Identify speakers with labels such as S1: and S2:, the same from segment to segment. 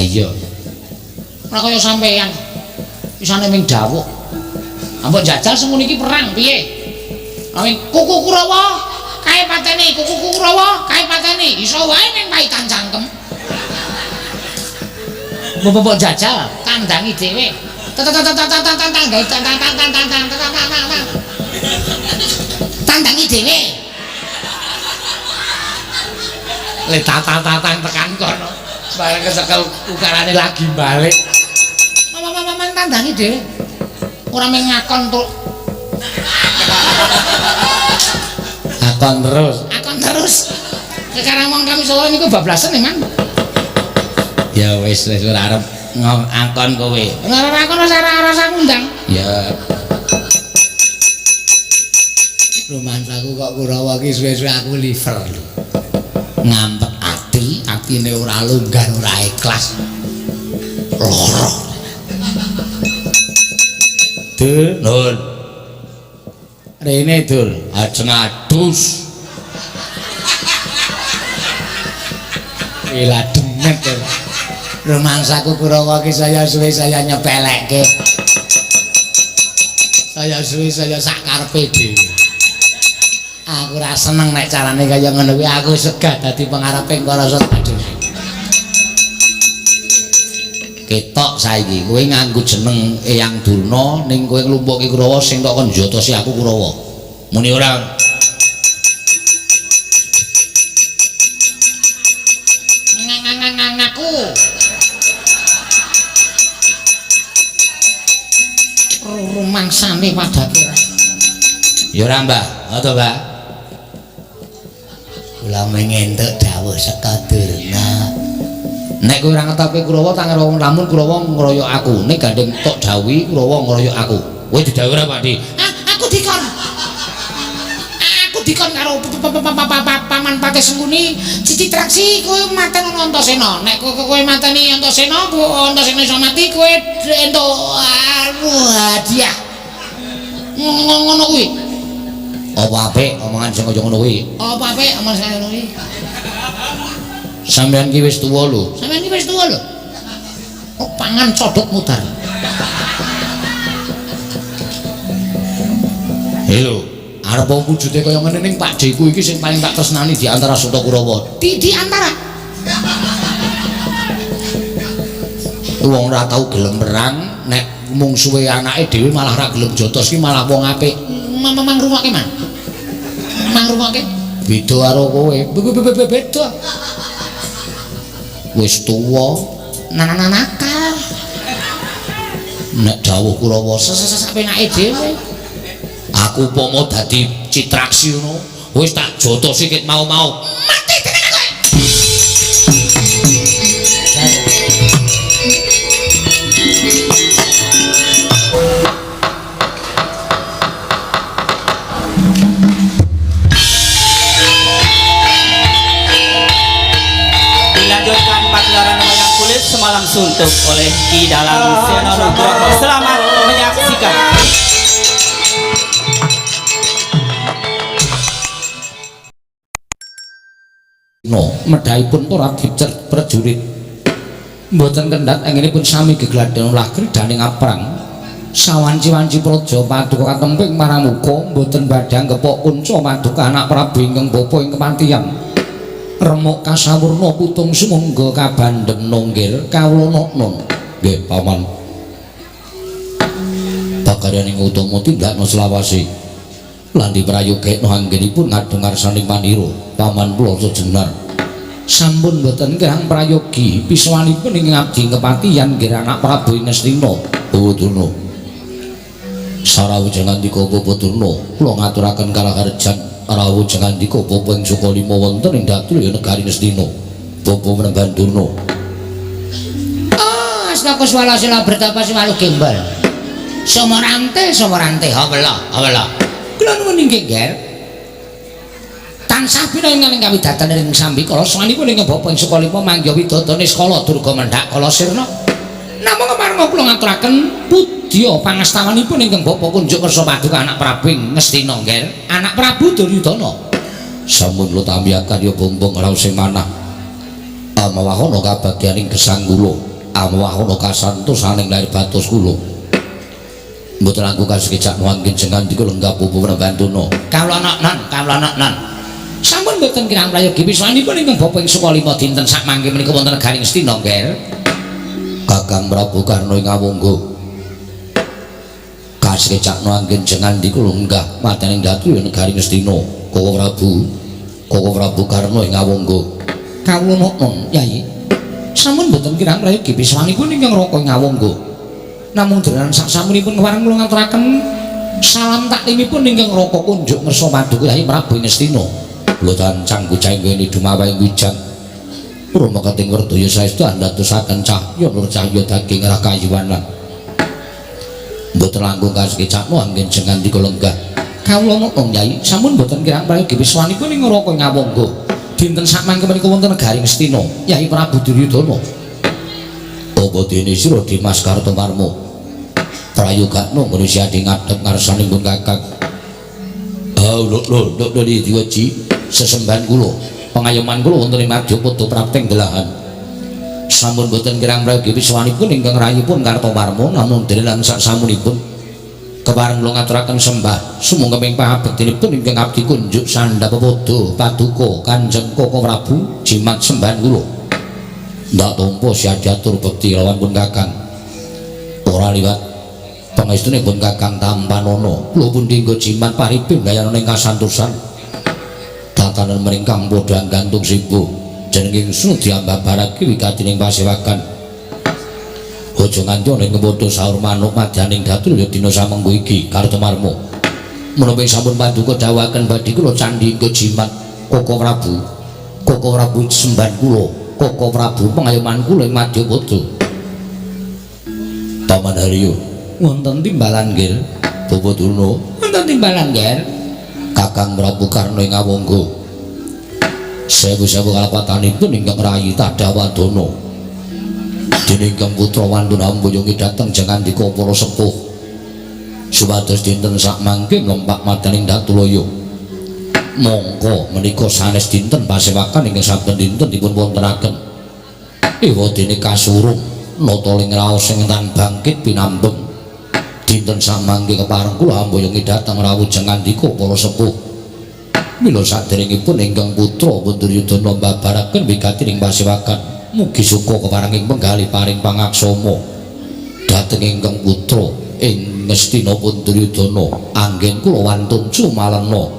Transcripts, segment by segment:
S1: Iya. Ora kaya sampean. Isane ming dawuh. Mbok jajal semono iki perang piye? Awing kuku Kurawa kae pateni, kuku Kurawa kae pateni. Iso wae ming paitan cangkem. Mbok jajal tandangi dhewe. Tandangi dhewe. Le tatang-tatang tekan kono. Bareng kecekel ukarane lagi balik. Mamang tandangi dhewe. Ora mung ngakon tuk.
S2: Akon terus.
S1: Akon terus. Sekarang wong kami sore niku bablasen e, Mang.
S2: Ya wis wis ora arep ngakon kowe.
S1: Ora akon ora ora ngundang.
S2: Ya. Romansaku kok Kurawa ki suwe-suwe aku liver lho. Ngampet ati, atine ora longgar, ora ikhlas. Loro. Dul, nun. Rene dul, ajeng adus. Wela demet. Romansaku Kurawa ki saya suwe saya nyepelekke. Saya suwe saya sak karepe dhewe. Aku ora seneng nek carane kaya ngono kuwi, aku segah dadi pengareping para sadurunge. Ketok saiki kowe nganggo jeneng Eyang Durna ning kowe nglumpukke Kurawa sing tok kon njotosi aku Kurawa. Muni ora?
S1: Ngaku. Rumangsane padake ora.
S2: Ya ora, Mbah. Ngono, Mbah. Kula mengentuk dawuh saka Durna. Nek kowe ora ngetokke Kurawa tak ngerowo lamun Kurawa ngroyok aku. Nek gandeng tok dawuhi Kurawa ngroyok aku. Kowe didhawuhi ora, Pak Di?
S1: Ah, aku dikon. Aku dikon karo paman Patih Sengkuni, Citraksi kowe maten ana Antasena. Nek kowe mateni Antasena, Antasena iso mati, kowe entuk hadiah. Ngono kuwi.
S2: Apa apik omongan sing kaya ngono kuwi?
S1: Apa apik omongan sing kaya ngono kuwi?
S2: Sampeyan ki wis tuwa lho.
S1: Sampeyan ki wis tuwa lho. Oh, pangan codot mudar.
S2: Halo, arep wujude kaya ngene ning Pak Deku iki sing paling tak tresnani di antara Suta Kurawa.
S1: Di antara.
S2: Wong ora tau gelem perang, nek mungsuhe anake dhewe malah ora gelem jotos ki malah wong apik.
S1: Mang rungokke, Mang. Mang rungokke.
S2: Beda karo kowe. Beda. Wis tuwa,
S1: nakal.
S2: Nek dawuh Kurawa
S1: sak penake dhewe.
S2: Aku upama dadi Citraksi ngono, wis tak jotosi ket mau-mau.
S1: Mati dening kowe.
S3: Dilanjutkan pagelaran wayang kulit semalam suntuk oleh Ki Dalang Seno Nugroho. Selamat menyaksikan.
S2: No, medhahipun para prajurit mboten kendhat engenipun sami gegladhen lagri daning aprang. Sawanci-wanci praja paduka katemping marang muka mboten badhe gepok kunca paduka anak Prabu ingkang bapa ing kepatihan. Remuk kasawurna putung sumangga kabandhem nunggil kawula nokno. Nggih, Paman. Pakaryaning utama tindakna selawase. Lan diprayogekno anggenipun ngadheng ngarsaning manira, Paman kula sejenar. Sampun mboten kirang prayogi piswanipun ing ngabdi kepatihan nggih anak Prabu Ngastina Bawa Durna. Sarawuh ngandika Bapak Durna, kula ngaturaken kalaharjan rawuh ngandika Bapak ing Sukalima wonten ing Datul negari Ngastina. Bapak Menemban Durna.
S1: Ah, astaka swala sila bertapa siwalu gembel. Somorante, somorante, hawela, hawela. Kula nuwun inggih, Nger. Tansah pinangan ing kawidatan ing sambikala swanipun ing Bapak ing Sukalima mangga widodane niskala durga mendhak kala sirna. Namung kepareng kula ngaturaken pudya pangastawanipun ingkang Bapak kunjuk kersa paduka anak Prabu ing Ngastina, Nger. Anak Prabu Duryudana.
S2: Sampun kula tampiaken ya bongbong raos sing manah. Amawahana kabagyaning gesang kula. Amwah ana kasantosaning lair batos kula. Mboten aku kasekejak mangkin jengandika lenggah pupu Prabantuna. Kawula nan, kawula nan. Sampun mboten kirang prayogi wiswanipun ingkang bapa ing Sukalima dinten sakmangke menika wonten negaring Astina, Ngger. Kakang Prabu Karna ing Awangga. Kasekejak mangkin jengandika lenggah mataning datu negaring Astina. Koko Prabu, Koko Prabu Karna ing Awangga. Kawula non, Yai. Sampun mboten kirang prayogi wiswanipun ingkang raka ing Awangga. Namung denan saksamunipun kepareng kula ngaturaken salam taklimipun ingkang raka kunjuk ngersa paduka Yai Prabu Ngastina. Kula tancang bocah nggene dumawahing wijang. Rama kating werdaya saestu andhatusaken cahya nur cahya daging rakayuwanan. Mboten langkung kasekecakno anggen jengandika lenggah. Kawula nonton Yai, sampun mboten kirang prayogi wiswanipun ing raka ing Awangga. Dinten sakmangke menika wonten negaring Astina, Yai Prabu Duryudana. Apa dene sira Dimas Kartomarma? Prayogakno nggone siadi ngadhep ngarsaning pun Kakang. Ah, lho lho lho lho diweji sesembahan kula. Pengayoman kula wonten ing Madyapada prapting delahan. Sampun boten kirang prayogi wiswanipun ingkang rayipun Kartomarma namung dene lan saksamunipun kepareng kula ngaturaken sembah sumangga ing pangabektinipun ingkang abdi kunjuk sandhap pepodo paduka Kanjeng Koko Prabu jimat sembahan kula. Ndak tampa siadiatur bekti lawan pun Kakang. Ora liwat pangestune pun Kakang tampanana. Kula pundi nggo jimat paripin gayanana ing kasantosan. Tatanan meringkang padha gantung sibu. Jenenging sunu diambabarake wigatining pasewakan. Aja nganti ana ing padha saur manuk madyaning datu ya dina samengko iki Kartomarma. Menapa sampun paduka dawuhaken badhe kula candhi nggo jimat Koko Prabu. Koko Prabu sembahan kula. Koko Prabu pengayoman kula ing Madyapada. Paman Haryo, wonten timbalan nggih. Bapak Durna, wonten timbalan nggih. Kakang Prabu Karna ing Awangga. Sewu-sewu kalapatanipun ingkang rayi Tadawadana. Dene ingkang putra wantun amboyongi dhateng jengandika para sepuh. Supados dinten sakmangke mlempak madaning Datulaya. Mongko menika sanes dinten pasewakan ingkang saben dinten dipun wontenaken. Ewa dene kasurung nata ing raos ing tan bangkit pinambeng. Dinten samangke kepareng kula amboyongi dhateng rawuh jengandika para sepuh. Mila saderengipun ingkang putra Duryudana mbabaraken wigati ing pasewakan. Mugi suka kepareng ing penggalih paring pangaksama dhateng ingkang putra ing Ngastina pun Duryudana anggen kula wantun cumalena.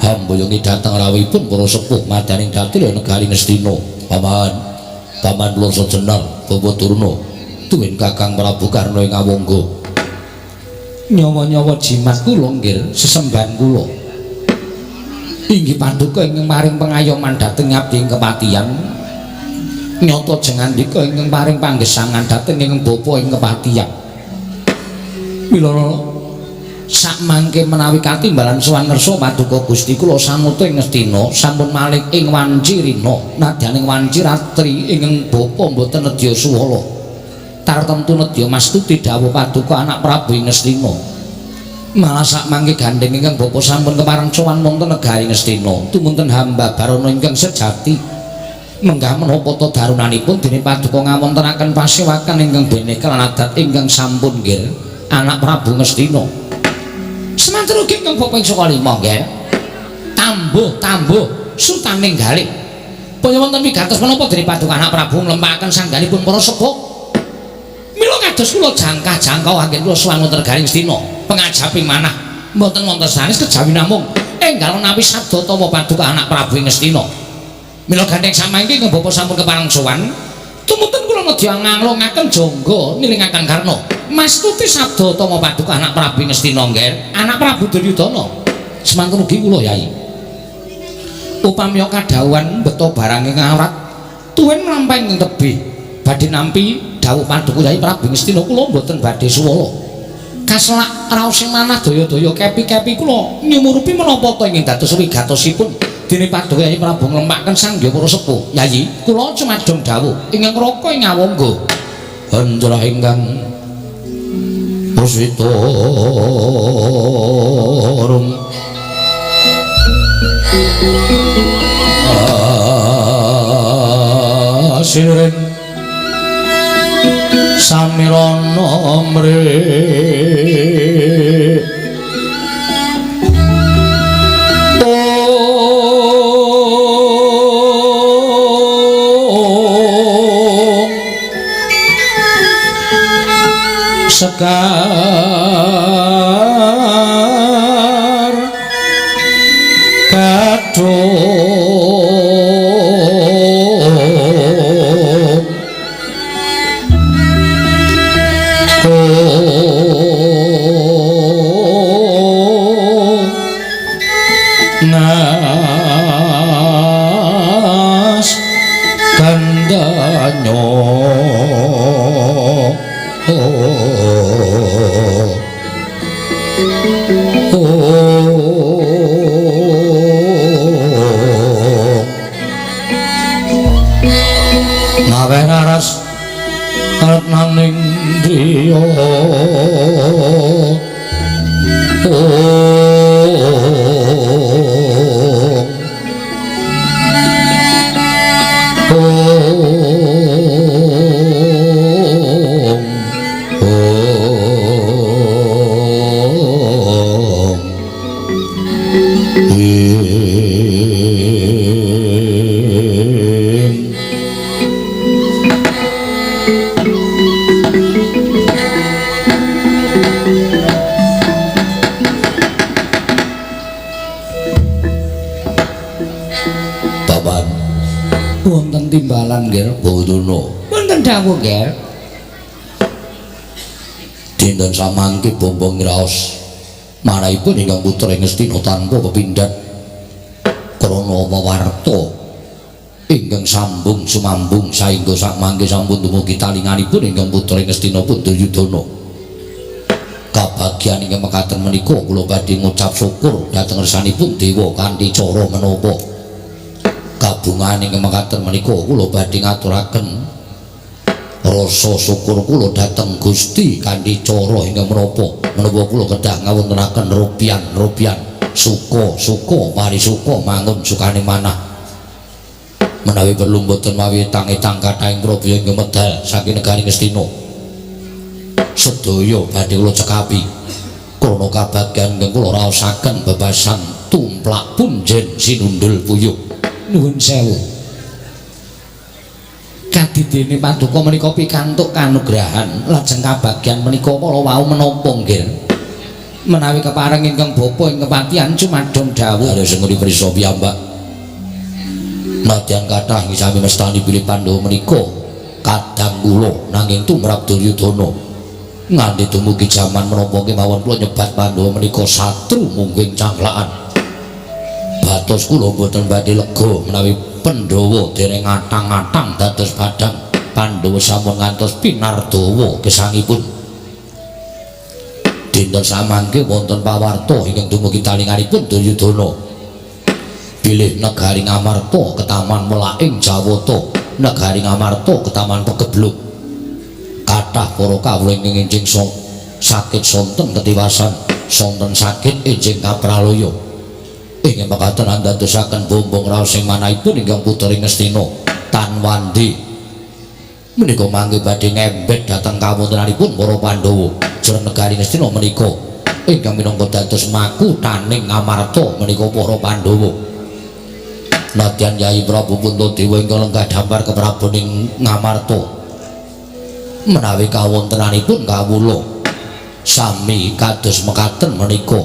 S2: Hamboyongi dhateng rawuhipun para sepuh madaning dhateng negari Ngastina. Paman, Paman Lursa Jenar, Bapak Durna, tuwin Kakang Prabu Karna ing Awangga. Nyawa-nyawa jimat kula nggih sesembahan kula. Inggih paduka ingkang paring pengayoman dhateng abdi ing kepatihan. Nyata jengandika ingkang paring panggesangan dhateng ing bapa ing kepatihan. Mila sakmangke menawi katimbalan sowan ngersa paduka Gusti kula samuta ing Ngastina sampun malih ing wanci rina nadyan ing wanci ratri ingkang bapa mboten nedya suwala tartemtu nedya mastuti dawuh paduka anak Prabu ing Ngastina. Malah sakmangke gandheng ingkang bapa sampun kepareng sowan wonten negari Ngastina tumunten hamba barana ingkang sejati menggah menapa ta darunanipun dene paduka ngawontenaken pasewakan ingkang beneh kelan adat ingkang sampun nggih anak Prabu Ngastina. Semanten ugi ingkang bapa ing Sukalima nggih. Tambuh-tambuh sutaning galih. Paya wonten wigatos menapa dene paduka anak Prabu nglempakaken sangganipun para sepuh. Mila kados kula jangkah-jangkau anggen kula sowan wonten negari Ngastina, pengajaping manah mboten wonten sanes kejawi namung enggal menawi sabda tawa paduka anak Prabu ing Ngastina. Mila gandheng samangke ingkang bapa sampun kepareng sowan, tumunten kula nedya nganglungaken jangga nilingaken Karna. Mastuti sabda tama paduka anak Prabu Ngastina nggih, anak Prabu Duryudana. Semanten ugi kula Yai. Upami kadhawuhan beto barang ing awrat, tuwin mlampah ing tebih badhe nampi dawuh paduka Yai Prabu Ngastina kula mboten badhe suwala. Kaselak raos ing manah daya-daya kepi-kepi kula nyumurupi menapa ta ingkang dados wigatosipun dene paduka Yai Prabu nglempakaken sangya para sepuh. Yai, kula cumadong dawuh ingkang raka ing Awangga. Hanjrah ingkang Puswita rum asirin Samirana mrih Sekar kadung nas kandanyo Ngawe raras retnaning driya Bapan wonten timbalan nggih Bondana.
S1: Wonten dawuh nggih.
S2: Dinten samangke bombong raos manahipun ingkang putra Ngastina tanpa pepindhan krana wewarta ingkang sambung sumambung saengga sakmangke sampun dumugi talinganipun ingkang putra Ngastina pun Duryudana. Kabagyan ingkang mekaten menika kula badhe ngucap syukur dhateng ngersanipun dewa kanthi cara menapa. Kabungan ingkang mekaten menika kula badhe ngaturaken rasa syukur kula dhateng Gusti kanthi cara ingkang menapa. Menapa kula kedah ngawontenaken rupian-rupian suka-suka parisuka mangun sukane manah. Menawi perlu mboten mawi etang-etang kathahing prabu ingkang medal saking negari Ngastina. Sedaya badhe kula cekapi krana kabagyan ingkang kula raosaken bebasan tumplak punjen sinundul puyuh.
S1: Nuwun sewu. Kadidene paduka menika pikantuk kanugrahan lajeng kabagyan menika kala wau menapa nggih. Menawi kepareng ingkang bapa ing kepatihan cumadon dawuh.
S2: Arya Sengkuni prisa piyambak. Nadyan kathah ing sami mestani bilih Pandhawa menika kadang kula nanging tumrap Duryudana. Nganti dumugi jaman menapa kemawon kula nyebat Pandhawa menika satru mungguing cangklakan. Batos kula mboten badhe lega menawi Pandhawa dereng atang-atang dados padhang. Pandhawa sampun ngantos pinardawa gesangipun. Dinten samangke wonten pawarta ingkang dumugi talinganipun Duryudana. Bilih negari Ngamarta ketaman melaking Jawata, negari Ngamarta ketaman pegebluk. Kathah para kawula ingkang enjing sakit sonten ketiwasan, sonten sakit enjing kapralaya. Ingkang mekaten andadosaken bombong raos ing manahipun ingkang putri Ngastina Tanwandi menika mangke badhe ngembet dhateng kawontenanipun para Pandhawa. Jroning negari Ngastina menika ingkang minangka dados makuthaning Ngamarta menika para Pandhawa. Nadyan Yayi Prabu Puntadewa ingkang lenggah dhampar kepraboning Ngamarta menawi kawontenanipun kawula sami kados mekaten menika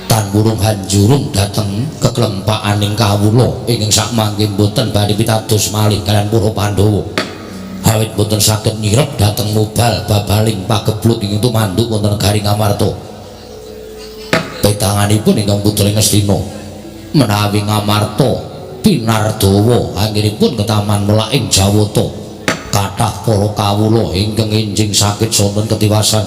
S2: tan wurung hanjurung dhateng keklempakaning kawula ingkang sakmangke mboten badhe pitados malih kaliyan para Pandhawa. Awit mboten saged nyirep dhateng mubal babaling pagebluk ingkang tumanduk wonten negari Ngamarta. Petanganipun ingkang putri Ngastina menawi Ngamarta pinardawa anggenipun ketaman melaking Jawata. Kathah para kawula ingkang enjing sakit sonten ketiwasan.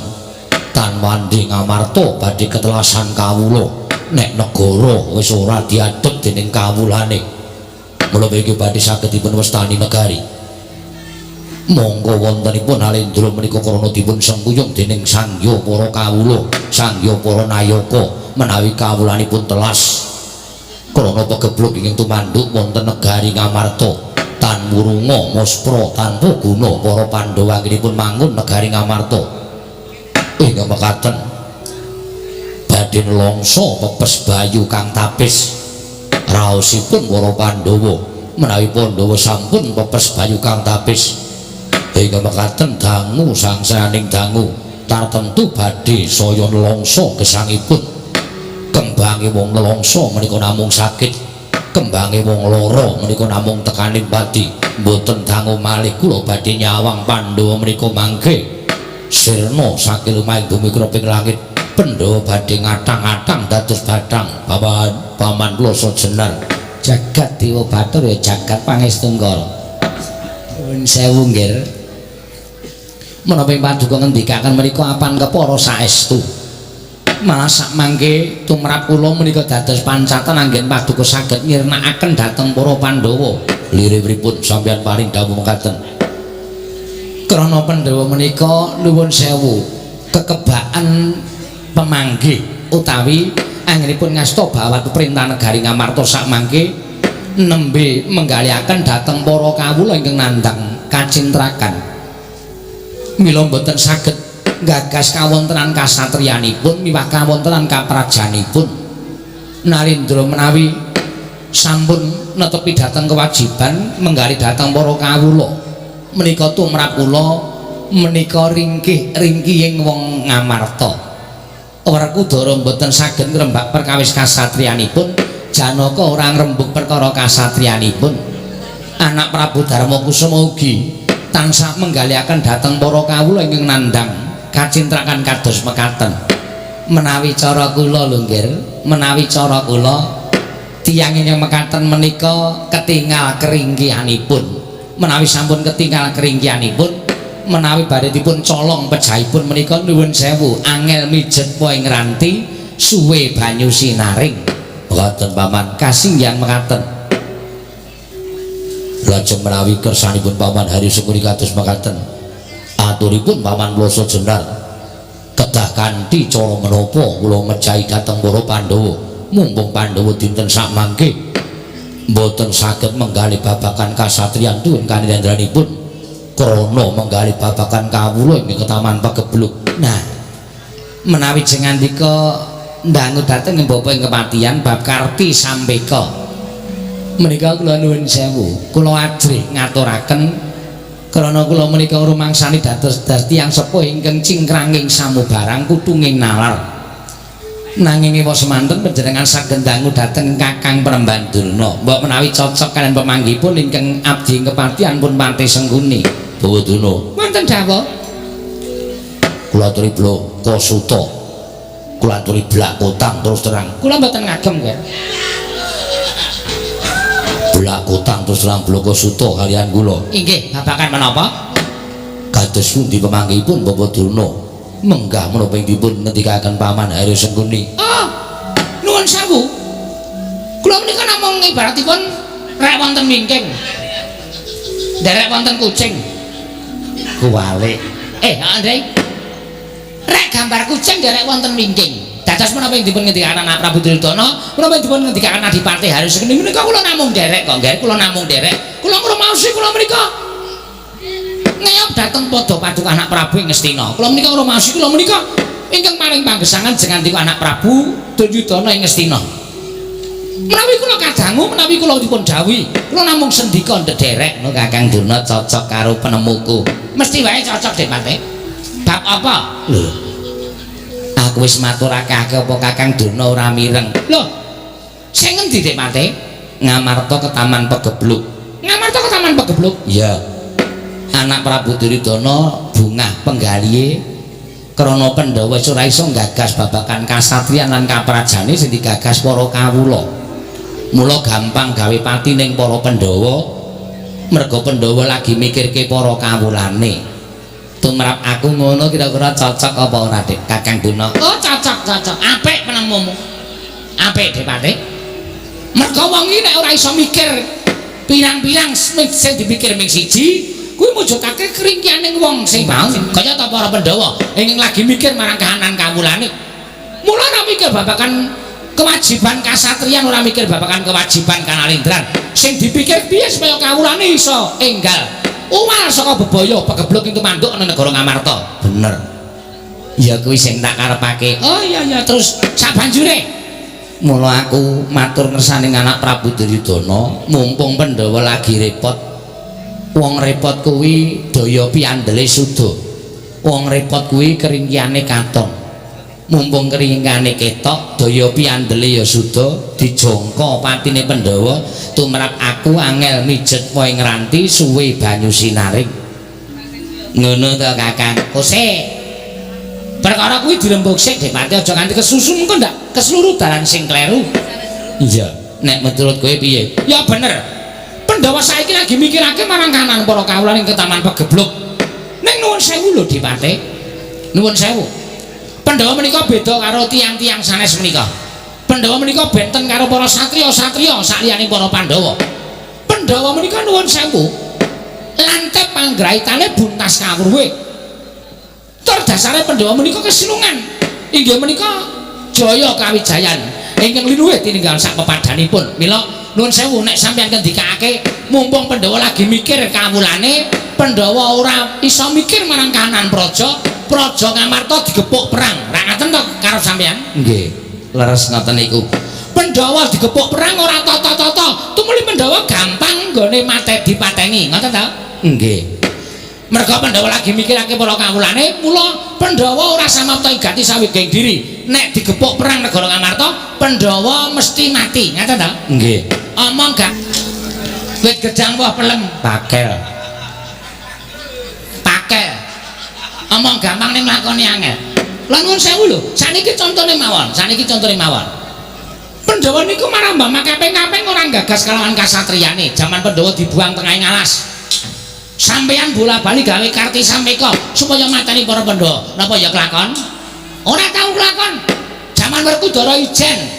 S2: Tanwandi Ngamarta badhe ketelasan kawula nek negara wis ora diadep dening kawulane. Mula iki badhe saged dipun wastani negari. Monggo wontenipun Alendra menika krana dipun sengkuyung dening sangya para kawula, sangya para nayaka menawi kawulanipun telas krana pegebluk ingkang tumanduk wonten negari Ngamarta. Tan wurunga muspra tanpa guna para Pandhawa anggenipun mangun negari Ngamarta. Ing mekaten badhe nelongso pepes bayu kang tapis. Raosipun para Pandhawa menawi Pandhawa sampun pepes bayu kang tapis. Ing mekaten dangu sangsaning dangu tartemtu badhe saya nelongso gesangipun. Kembange wong nelongso menika namung sakit, kembange wong lara menika namung tekaning pati. Mboten dangu malih kula badhe nyawang Pandhawa menika mangke sirna saking lumahing bumi kreping langit. Pandhawa badhe ngatang-atang dados bathang. Paman, paman kula jenar
S1: Jagat Dewa Bathara ya jagat pangestungkara. Nuwun sewu nggih.
S2: Menapa ing paduka ngendikaken menika apan kepara saestu. Malah sakmangke tumrap kula menika dados pancatan anggen paduka saged nyirnakaken dhateng para Pandhawa. Lirih pripun sampeyan paring dawuh mekaten? Krana Pandhawa menika nuwun sewu kekebaan pemanggih utawi anggenipun ngasta bawat perintah negari Ngamarta sakmangke nembe menggalihaken dhateng para kawula ingkang nandhang kacintrakan. Mila mboten saged nggagas kawontenan kasatriyanipun miwah kawontenan kaprajanipun. Narendra menawi sampun netepi dhateng kewajiban menggali dhateng para kawula menika tumrap kula menika ringkih-ringkihing wong Ngamarta. Werkudara mboten saged ngrembak perkawis kasatriyanipun, Janaka ora ngrembug perkara kasatriyanipun. Anak Prabu Darma Kusuma ugi tansah menggalihaken dhateng para kawula ingkang nandhang kacintrakan kados mekaten.
S1: Menawi cara kula lho nggih, menawi cara kula tiyang ingkang mekaten menika ketingal keringkihanipun. Menawi sampun ketingal keringkihanipun, menawi badhe dipun colong pejahipun menika nuwun sewu angel mijet po ing ranti suwe banyu sinaring.
S2: Mekaten paman,
S1: kasinggihan mekaten.
S2: Lajeng menawi kersanipun paman Hari Sengkuni kados mekaten, aturipun paman Ploso Jenar kedah kanthi cara menapa kula mejahi dhateng para Pandhawa. Mumpung Pandhawa dinten sakmangke mboten saged menggali babagan kasatriyan tuwin kanindranipun krana menggali babagan kawula ing ketaman pagebluk.
S1: Nah, menawi jengandika ndangu dhateng bapa ing kepatihan bab Karti Sambeka menika kula nuwun sewu, kula ajrih ngaturaken krana kula menika rumangsani dados tiyang sepuh ingkang cingkranging samubarang kutunging nalar. Nanging ewa semanten panjenengan saged dangu dhateng Kakang Premban Durna. Mbok menawi cocok kaliyan pemanggihipun ingkang abdi ing kepatihan pun Patih Sengkuni.
S2: Bawa Durna.
S1: Wonten dawuh.
S2: Kula aturi blaka suta. Kula aturi blak kotang terus terang.
S1: Kula mboten ngagem nggih.
S2: Blak kotang terus terang blaka suta kaliyan kula.
S1: Inggih, babagan menapa?
S2: Kados pundi pemanggihipun Bapak Durna? Menggah menapa ing dipun ngendikaken Paman Hari Sengkuni?
S1: Oh, nuwun sewu. Kula menika namung ibaratipun rek wonten wingking. Nderek wonten kucing.
S2: Kuwalik.
S1: Andre. Rek gambar kucing nderek wonten wingking. Dados menapa ing dipun ngendikaken anak Prabu Duryudana, menapa ing dipun ngendikaken Adipati Hari Sengkuni menika kula namung nderek kok, nggih, kula namung nderek. Kula ngrumaosi kula menika ngeyop dhateng padha paduka anak Prabu ing Ngastina. Kula menika ngrumaosi kula menika ingkang paring panggesangan jengandika anak Prabu Duryudana ing Ngastina. Menawi kula kadangu, menawi kula dipun dhawuhi, kula namung sendika ndederek.
S2: No Kakang Durna cocok karo penemuku.
S1: Mesti wae cocok Dik Patih. Bab apa?
S2: Lho. Aku wis matur akeh-akeh apa Kakang Durna ora mireng.
S1: Lho. Sing ngendi Dik Patih?
S2: Ngamarta ke Taman Pegebluk.
S1: Ngamarta ke Taman Pegebluk?
S2: Iya. Anak Prabu Duryudana bungah penggalihe krana Pandhawa wis ora iso nggagas babagan kasatriyan lan kaprajane sing digagas para kawula. Mula gampang gawe pati ning para Pandhawa merga Pandhawa lagi mikirke para kawulane. Tumrap aku ngono kira-kira cocok apa ora Dik Kakang Durna?
S1: Oh, cocok, cocok. Apik penemumu. Apik Dik Patih. Merga wong iki nek ora iso mikir pirang-pirang sing dipikir ming siji, kuwi mujudake keringkianing wong sing mau. Kaya ta para Pandhawa ingkang lagi mikir marang kahanan kawulane. Mula ora mikir babagan Kewajiban kasatriyan ora mikir babagan kewajiban kanalindran. Sing dipikir piye supaya kawulane iso enggal uwal saka bebaya pegebluk ing tumanduk ana negara Ngamarta.
S2: Bener. Ya kuwi sing tak karepake.
S1: Oh iya iya, terus sabanjure
S2: mula aku matur ngersane anak Prabu Duryudana, mumpung Pandhawa lagi repot. Wong repot kuwi daya piandele suda. Wong repot kuwi keringkihane katon. Mumpung keringkihane ketok, daya piandele ya suda, dijangka patine Pandhawa tumrap aku angel mijet wae ngranti suwe banyu sinaring. Ngono to, Kakang?
S1: Kose. Perkara kuwi dirembug sik Depati, aja nganti kesusu mengko ndak keseluruh dalan sing kleru.
S2: Iya, nek menurut kowe piye?
S1: Ya bener. Pandhawa saiki lagi mikirake marang kanan para kawula ing Taman Pegebluk. Ning nuwun sewu lho Depati. Nuwun sewu. Pandhawa menika beda karo tiyang-tiyang sanes menika. Pandhawa menika benten karo para satriya-satriya sakliyane para Pandhawa. Pandhawa menika nuwun sewu. Lantip panggraitane buntas kawruhe. Tur dasare Pandhawa menika kesilungan. Inggih menika jaya kawijayan ingkang linuwih tininggal sak pepadhanipun. Mila nuwun sewu nek sampeyan ngendikake mumpung Pandhawa lagi mikir kawulane, Pandhawa ora iso mikir marang kahanan praja, praja Ngamarta digepuk perang. Ra ngaten to karep sampeyan?
S2: Nggih, leres ngoten niku.
S1: Pandhawa digepuk perang ora tata-tata, tumuli Pandhawa gampang nggone mate dipateni. Ngoten to?
S2: Nggih.
S1: Merga Pandhawa lagi mikirake para kawulane, mula Pandhawa ora samapta ing gati saweging diri. Nek digepuk perang negara Ngamarta, Pandhawa mesti mati. Ngoten to?
S2: Nggih.
S1: Omong gak wit gedang woh pelem
S2: pakel.
S1: Pakel. Omong gampang ning nglakoni angel. Lah nuwun sewu lho, saniki contone mawon, saniki contone mawon. Pandhawa niku marambah makaping-kaping ora gagas kalawan kasatriyane. Jaman Pandhawa dibuang tengahing alas. Sampeyan bola-bali gawe Karti Sameka supaya mateni para Pandhawa. Napa ya kelakon? Ora tau kelakon. Jaman Werkudara ijen.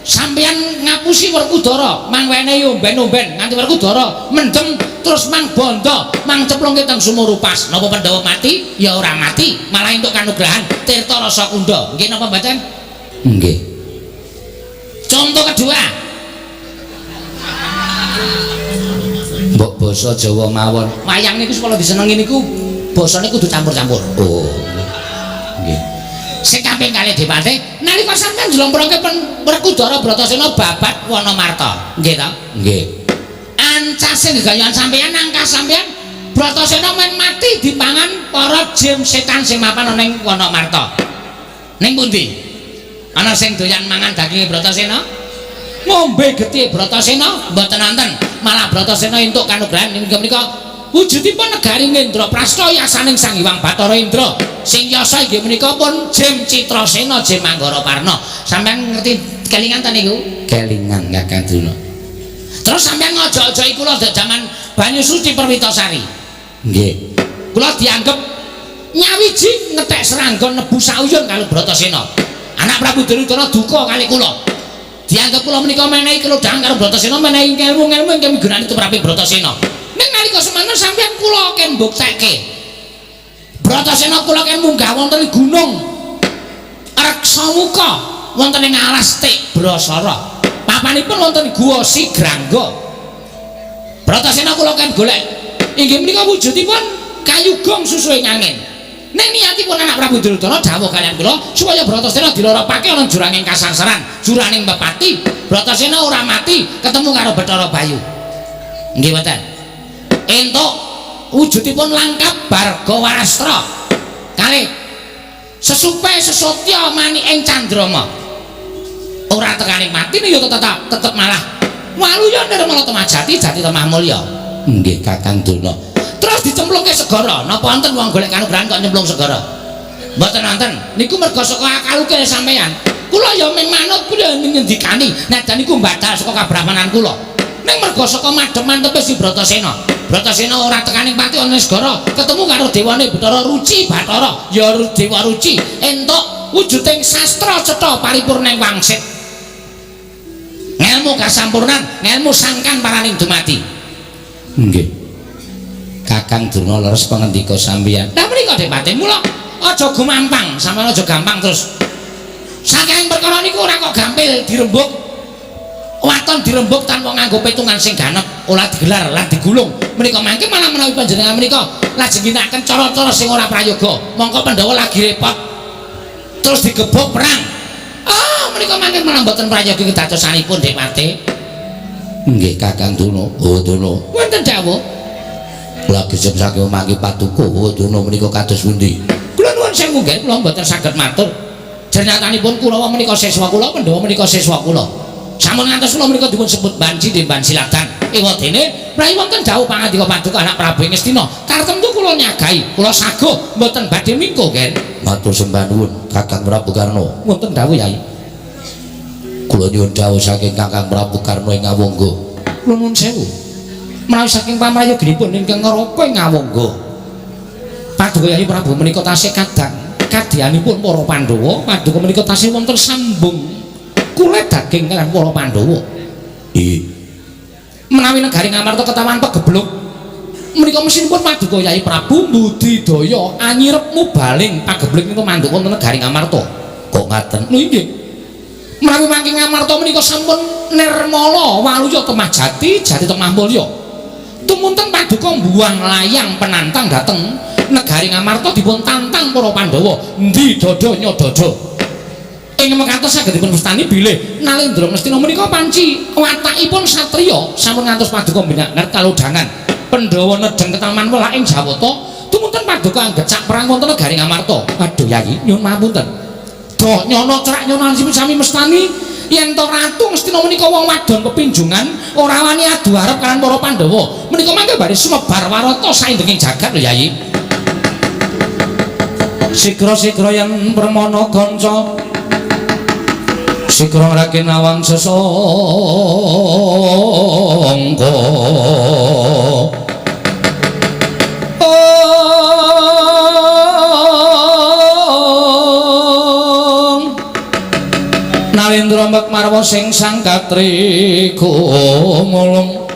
S1: Sampeyan ngapusi Werkudara, mang wenehi omben-omben nganti Werkudara mendem terus mang bondo, mang ceplungke teng sumur upas. Napa Pandhawa mati? Ya ora mati, malah entuk kanugrahan Tirta Rasa Kunda. Nggih napa mboten?
S2: Nggih.
S1: Contoh kedua.
S2: Mbok basa Jawa mawon.
S1: Wayang niku supaya disenengi niku basane kudu campur-campur.
S2: Oh. Nggih.
S1: Sing kaping kalih Depati, nalika sampeyan njlomprongke Werkudara Bratasena babat Wanamarta. Nggih ta?
S2: Nggih.
S1: Ancase gegayan sampeyan nangkas sampeyan Bratasena men mati dipangan para jim setan sing mapan ana ning Wanamarta. Ning pundi? Ana sing doyan mangan daginge Bratasena? Ngombe getih Bratasena mboten wonten. Malah Bratasena entuk kanugrahan inggih menika wujudipun negari Indraprasta yasaning Sang Hyang Bathara Indra. Sing yasa inggih menika pun Jim Citrasena Jim Anggaraparna. Sampeyan ngerti kelingan ta niku?
S2: Kelingan Kakang Drona.
S1: Terus sampeyan ngojok-ojoki kula jaman Banyu Suci Perwitasari.
S2: Nggih.
S1: Kula dianggep nyawiji ngethek serangga nebu sauyun karo Bratasena. Anak Prabu Duryudana duka kali kula. Dianggep kula menika menehi kelodhangan karo Bratasena, menehi ngelmu-ngelmu ingkang migunani tumraping Bratasena. Ning nalika semanten sampeyan kula ken mbuktekke. Bratasena kula ken munggah wonten gunung Reksamuka wonten ing alas Tik Brasara. Papanipun wonten Guwa Sigrangga. Bratasena kula ken golek inggih menika wujudipun kayu gong susuhing angin. Ning niatipun anak Prabu Duryudana dawuh kaliyan kula supaya Bratasena diloropake ana juranging kasangsaran, juraning pepati. Bratasena ora mati ketemu karo Bathara Bayu. Nggih mboten. Entuk wujudipun langkap Barga Warastra kalih sesupe sesotya manik ing Candrama. Ora tekaning mati ya tetep malah waluya nirmala temah jati jati temah mulya.
S2: Nggih Kakang Drona.
S1: Terus dicemplungke segara. Napa wonten wong golek kanugrahan kok nyemplung segara? Mboten wonten. Niku merga saka akaluke sampeyan. Kula ya mung manut, kula ngendikani. Najan niku mbadal saka kabrahmanan kula. Ning merga saka madhep mantepe si Bratasena. Bratasena ora tekaning pati ana segara, ketemu karo dewane Bathara Ruci Bathara, ya Dewa Ruci entuk wujuding sastra cetha paripurna ing wangsit. Ngelmu kasampurnan, ngelmu sangkan paraning dumadi.
S2: Nggih. Kakang Drona leres pangendika sampeyan.
S1: Lah menika Depati, mula aja gumampang, sampeyan aja gampang terus Saking perkara niku ora kok gampil dirembug. Waton dirembug tanpa nganggo petungan sing ganep, ora digelar lan digulung. Menika mangke malah menawi panjenengan menika lajeng ginakaken cara-cara sing ora prayoga. Mongko Pandhawa lagi repot. Terus digebuk perang. Ah, menika mangke malah mboten prayoga kedadosanipun Dik Pati.
S2: Nggih Kakang Durna. Oh Durna.
S1: Wonten dawuh.
S2: Lagi sing saking mangke paduka oh Durna menika kados pundi?
S1: Kula nuwun sewu nggih, kula mboten saged matur. Jernyatanipun Kurawa menika siswa kula, Pandhawa menika siswa kula. Sampun ngantos kula menika dipun sebut banci dimban silatan. Ewadene prawi wonten dawuh pangandika paduka anak Prabu Ngastina, tartemtu kula nyagahi, kula saguh mboten badhe mingko, Gen.
S2: Matur sembah nuwun Kakang Prabu Karna.
S1: Wonten dawuh Yai.
S2: Kula nyuwun dawuh saking Kakang Prabu Karna ing Awangga.
S1: Kula nuwun sewu. Menawi saking pamrayoginipun ingkang ngraka ing Awangga. Paduka Yai Prabu menika tasih kadang kadyanipun para Pandhawa, paduka menika tasih wonten sambung kulit daging kaliyan para Pandhawa.
S2: Iya.
S1: Menawi negari Ngamarta ketawan pegebluk menika mesinipun paduka Yai Prabu mbudidaya anyirep mubaling pagebluk menika manduk wonten negari Ngamarta.
S2: Kok ngaten?
S1: Lho nggih. Menawi mangke Ngamarta menika sampun nirmala waluya temah jati, jati temah mulya. Tumunten paduka mbuang layang penantang dhateng negari Ngamarta dipun tantang para Pandhawa, endi dada nyadada. Ing mekaten saged dipun wastani bilih Nalendra Ngastina menika panci watakipun satriya sampun ngantos paduka mbinakner kalodhangan. Pandhawa nedheng ketaman welak ing Jawata, tumunten paduka anggecak perang wonten negari Ngamarta. Aduh Yai, nyuwun pangapunten. Doh nyono cerak nyono sami mestani yen to Ratu Ngastina menika wong wadon pepinjungan ora wani adu arep kaliyan para Pandhawa. Menika mangke badhe sumebar warata saindenging jagat lho Yai.
S2: Sigra-sigra yen permana kanca sigra rakin awang sesangka. Ong Nalendra Mek Marwa sing sang katri gumulung,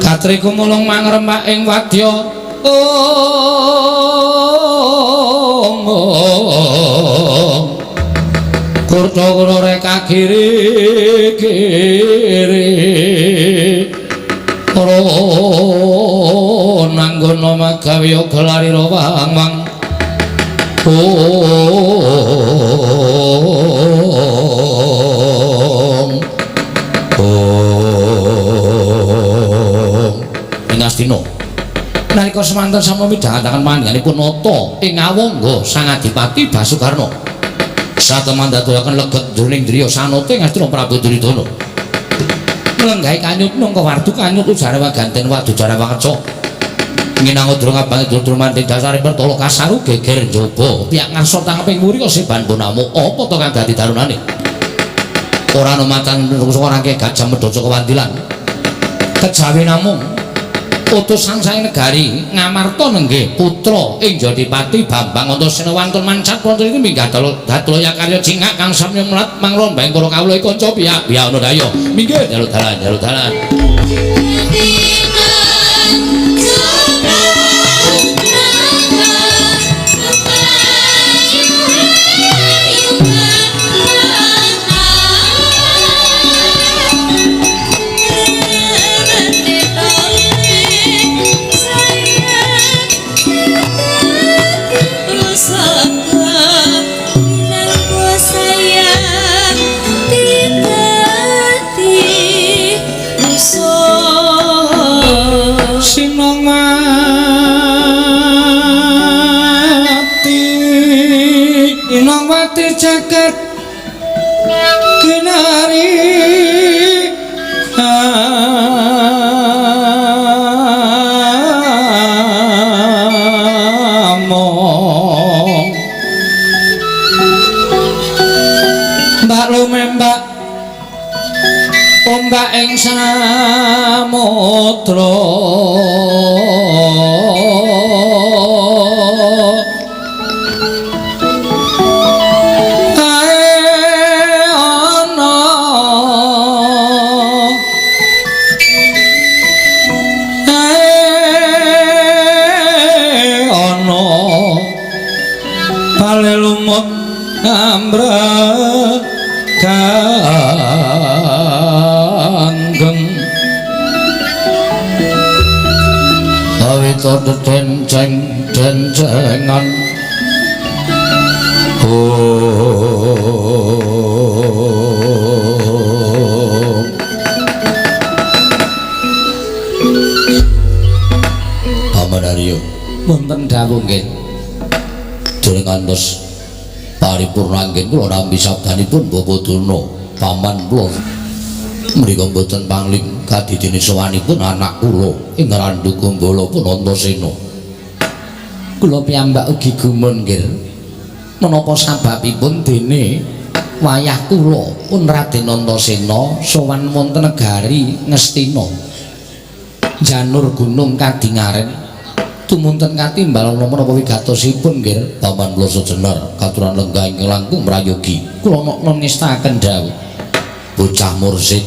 S2: katri gumulung mangrembak ing wadya. Ong Kurta kula reka kiri kiri ora nanggono magawe gelarira wang-wang. Ong Ong Ing Astina nalika semanten sampun midhangetaken panjenenganipun nata ing Awangga Sang Adipati Basukarna sateman dadolaken leget jroning driya sanote Ngastina Prabu Duryudana nglenggahi kanyut nangka wardu kanyut ujare waganten wadu jare wangeca nginang udra ngabang udra manding dasare pertala kasaru geger njaba piyak ngarsa tangeping wuri kosiban bonamu apa to kang dadi darunane ora ana macan ora gajah medhaca kewandilan kejawi namung utusan saking negari Ngamarta nenggih putra ing Jodipati Bambang Antasena wantun mancat wonten iki minggah dalu karya cingak kang samya mlat mangrombeng para kawula kanca piyak piyak ana daya minggih dalu dalan dalu dalan. Sinongwati jagat kinari among mbak lumembak ombak ing samudra ambrek kanggeng awit denceng dencengan Paman Aryo wonten dawuh nggih dereng ngantos paripurna anggen kula nampi sabdanipun Bapak Durna paman kula mriku mboten pangling kadidene sowanipun anak kula ing Randhu Gombala pun Antasena. Kula piyambak ugi gumun nggih menapa sababipun dene wayah kula pun Raden Antasena sowan wonten negari Ngastina janur gunung Kadingaren tumunten katimbal menapa wigatosipun nggih Paman Ploso Jenar katuran lenggah ingkang langkung prayogi kula nokno ngestakaken dawuh bocah mursid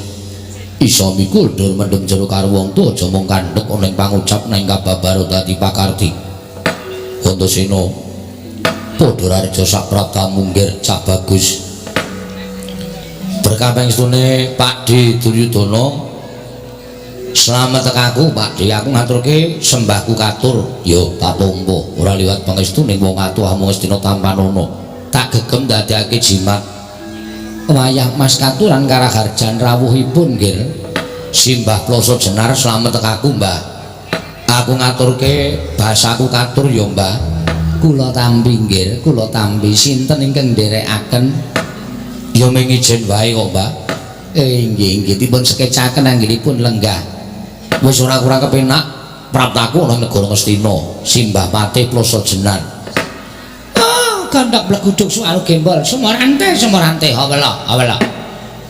S2: iso mikul dur mendem jero karo wong tuwa aja mung kandhek ana ing pangucap nang kababaro dadi pakarti. Antasena padha rareja sapraptamu nggih cah bagus berkah pangestune Pakdhe Duryudana. Slamet tekaku Pakdhe, aku ngaturke sembahku katur ya tak tampa ora liwat pangestu ning wong atuh amung Ngastina tampanana tak gegem ndadekake jimat wayah Mas katuran karaharjan rawuhipun nggih Simbah Ploso Jenar. Slamet tekaku Mbah, aku ngaturke basaku katur ya Mbah. Kula tampi nggih, kula tampi. Sinten ingkang nderekaken? Ya mung ijen wae kok Mbah. Nggih nggih dipun sekecaken anggenipun lenggah. Wis ora kurang kepenak praptaku ana negara Ngastina Simbah Patih Ploso Jenar. Ah, gandhak bleguduk suaru gembol sumorante sumorante hawela hawela.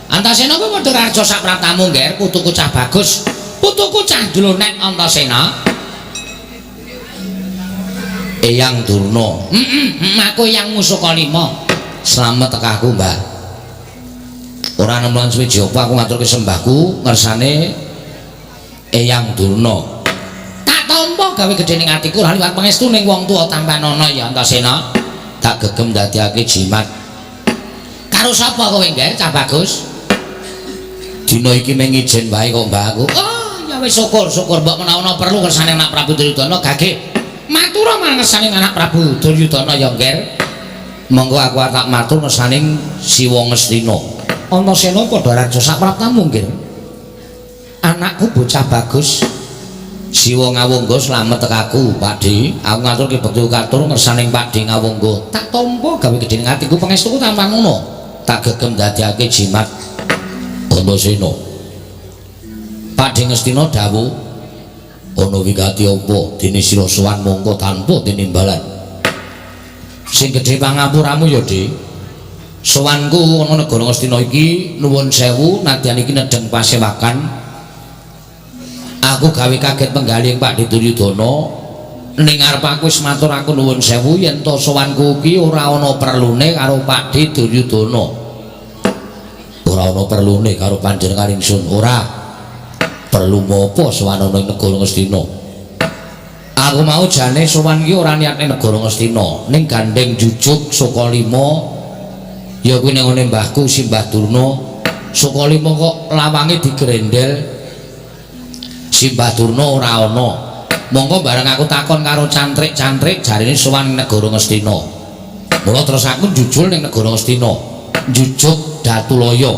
S2: Antasena kuwi padha raja sak praptamu nggih, putuku cah bagus, putuku cah dlonek Antasena. Eyang Durna. Aku Eyang Musukalima. Slamet tekaku Mbah. Ora nemlan suwiji apa aku ngaturke sembahku ngersane Eyang Durna. Tak tampa gawe gedhe ning atiku ora liwat pangestu ning wong tuwa tampanana ya Antasena. Tak gegem ndadekake jimat. Karo sapa kowe nggih cah bagus? Dina iki mung ijen wae kok Mbah aku. Oh ya wis syukur syukur mbok menawa ana perlu kersane anak Prabu Duryudana gage matur marang kersane anak Prabu Duryudana ya nggih. Monggo aku tak matur kersane Siwa Ngastina. Antasena padha raja sapraptamu nggih. Anakku bocah bagus Siwa Ngawangga slamet tekaku Pakdhe. Aku ngaturke bekti katur ngersane Pakdhe Ngawangga. Tak tampa gawe gedhe ning atiku pangestuku tanpa ngono. Tak gegem ndadekake jimat Antasena. Pakdhe Ngastina dawuh ana wigati apa dene sira sowan mongko tanpa tinimbalan. Sing gedhe pangapuramu ya, Dik. Sowanku ana negara Ngastina iki nuwun sewu nadyan iki nedheng pasewakan. Aku gawe kaget penggalih Pakdhe Duryudana ning ngarep aku wis matur aku nuwun sewu yen to sowanku iki ora ana perlune karo Pakdhe Duryudana. Ora ana perlune karo panjenengan ingsun, ora perlu apa sowan ana ing negara Ngastina. Aku mau jane sowan iki ora niat ning negara Ngastina, ning gandeng jujuk Sukalima ya kuwi ning ngene mbahku Simbah Durna. Sukalima kok lawange digrendel. Simbah Durna ora ana. Monggo bareng aku takon karo cantrik-cantrik jarine sowan negara Ngastina. Mula terus aku njujul ning negara Ngastina. Njujuk Datulaya.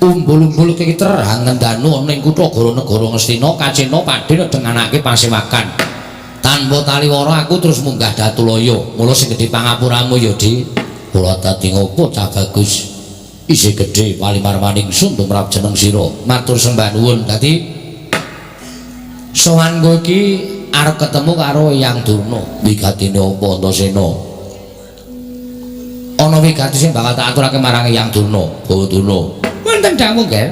S2: Umbul-umbul kiter hangendanu ana ing kutha negara Ngastina kacena Pakdhe nedheng anake pasewakan. Tanpa taliwara aku terus munggah Datulaya. Mula sing gedhe pangapuramu ya, Dik. Kula dadi ngopo cah bagus. Isih gedhe palimarmaning ingsun tumrap jeneng sira. Matur sembah nuwun. Dadi sowanku iki arep ketemu karo Eyang Durna. Wigatine apa Antasena? Ana wigati sing bakal tak aturake marang Eyang Durna. Bawa Durna. Wonten dawuh nggih.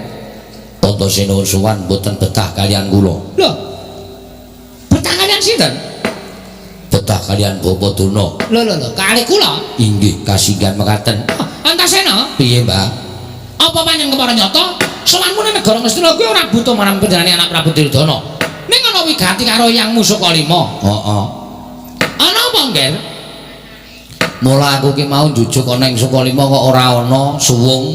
S2: Antasena sowan mboten betah kaliyan kula. Lho. Betah kaliyan sinten? Betah kaliyan Bapak Durna. Lho lho lho, kalih kula? Inggih, kasinggihan mekaten. Antasena, piye, Mbah? Apa panjenengan kepara nyata? Sowanmu ning negara Ngastina kuwi ora butuh marang panjenengane anak Prabu Duryudana. Ning ana wigati karo Eyang Musukalima. Heeh. Ana apa, Nggih? Mula aku ki mau njujuk ana ing Sukalima kok ora ana suwung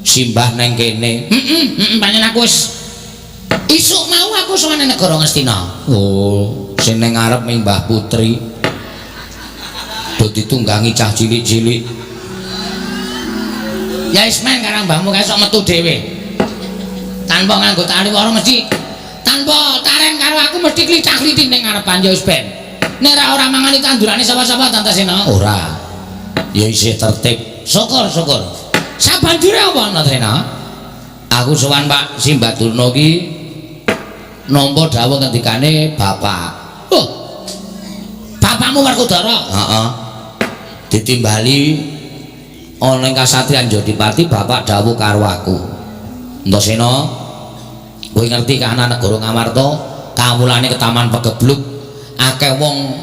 S2: simbah neng kene.
S1: Heeh, pancen aku wis isuk mau aku sowan nang negara Ngastina.
S2: Oh, sing nang ngarep Mbah Putri. Do ditunggangi cah cilik-cilik.
S1: Ya wis men karo mbahmu kae sok metu dhewe. Tanpa nganggo tali wara mesti tanpa taren karo aku mesti klicah-kliti ning ngarepan ya wis ben. Nek ora mangani tandurane sapa-sapa Antasena?
S2: Ora. Ya isih tertib.
S1: Syukur, syukur. Sabanjure apa Antasena?
S2: Aku sowan Pak Simbah Durna ki nampa dawuh ngendikane bapak.
S1: Oh. Bapakmu Werkudara?
S2: Heeh. Ditimbali ana ing kasatriyan Jodipati bapak dawuh karo aku. Antasena, kowe ngerti kahanan negara Ngamarta, kawulane ketaman pegebluk. Akeh wong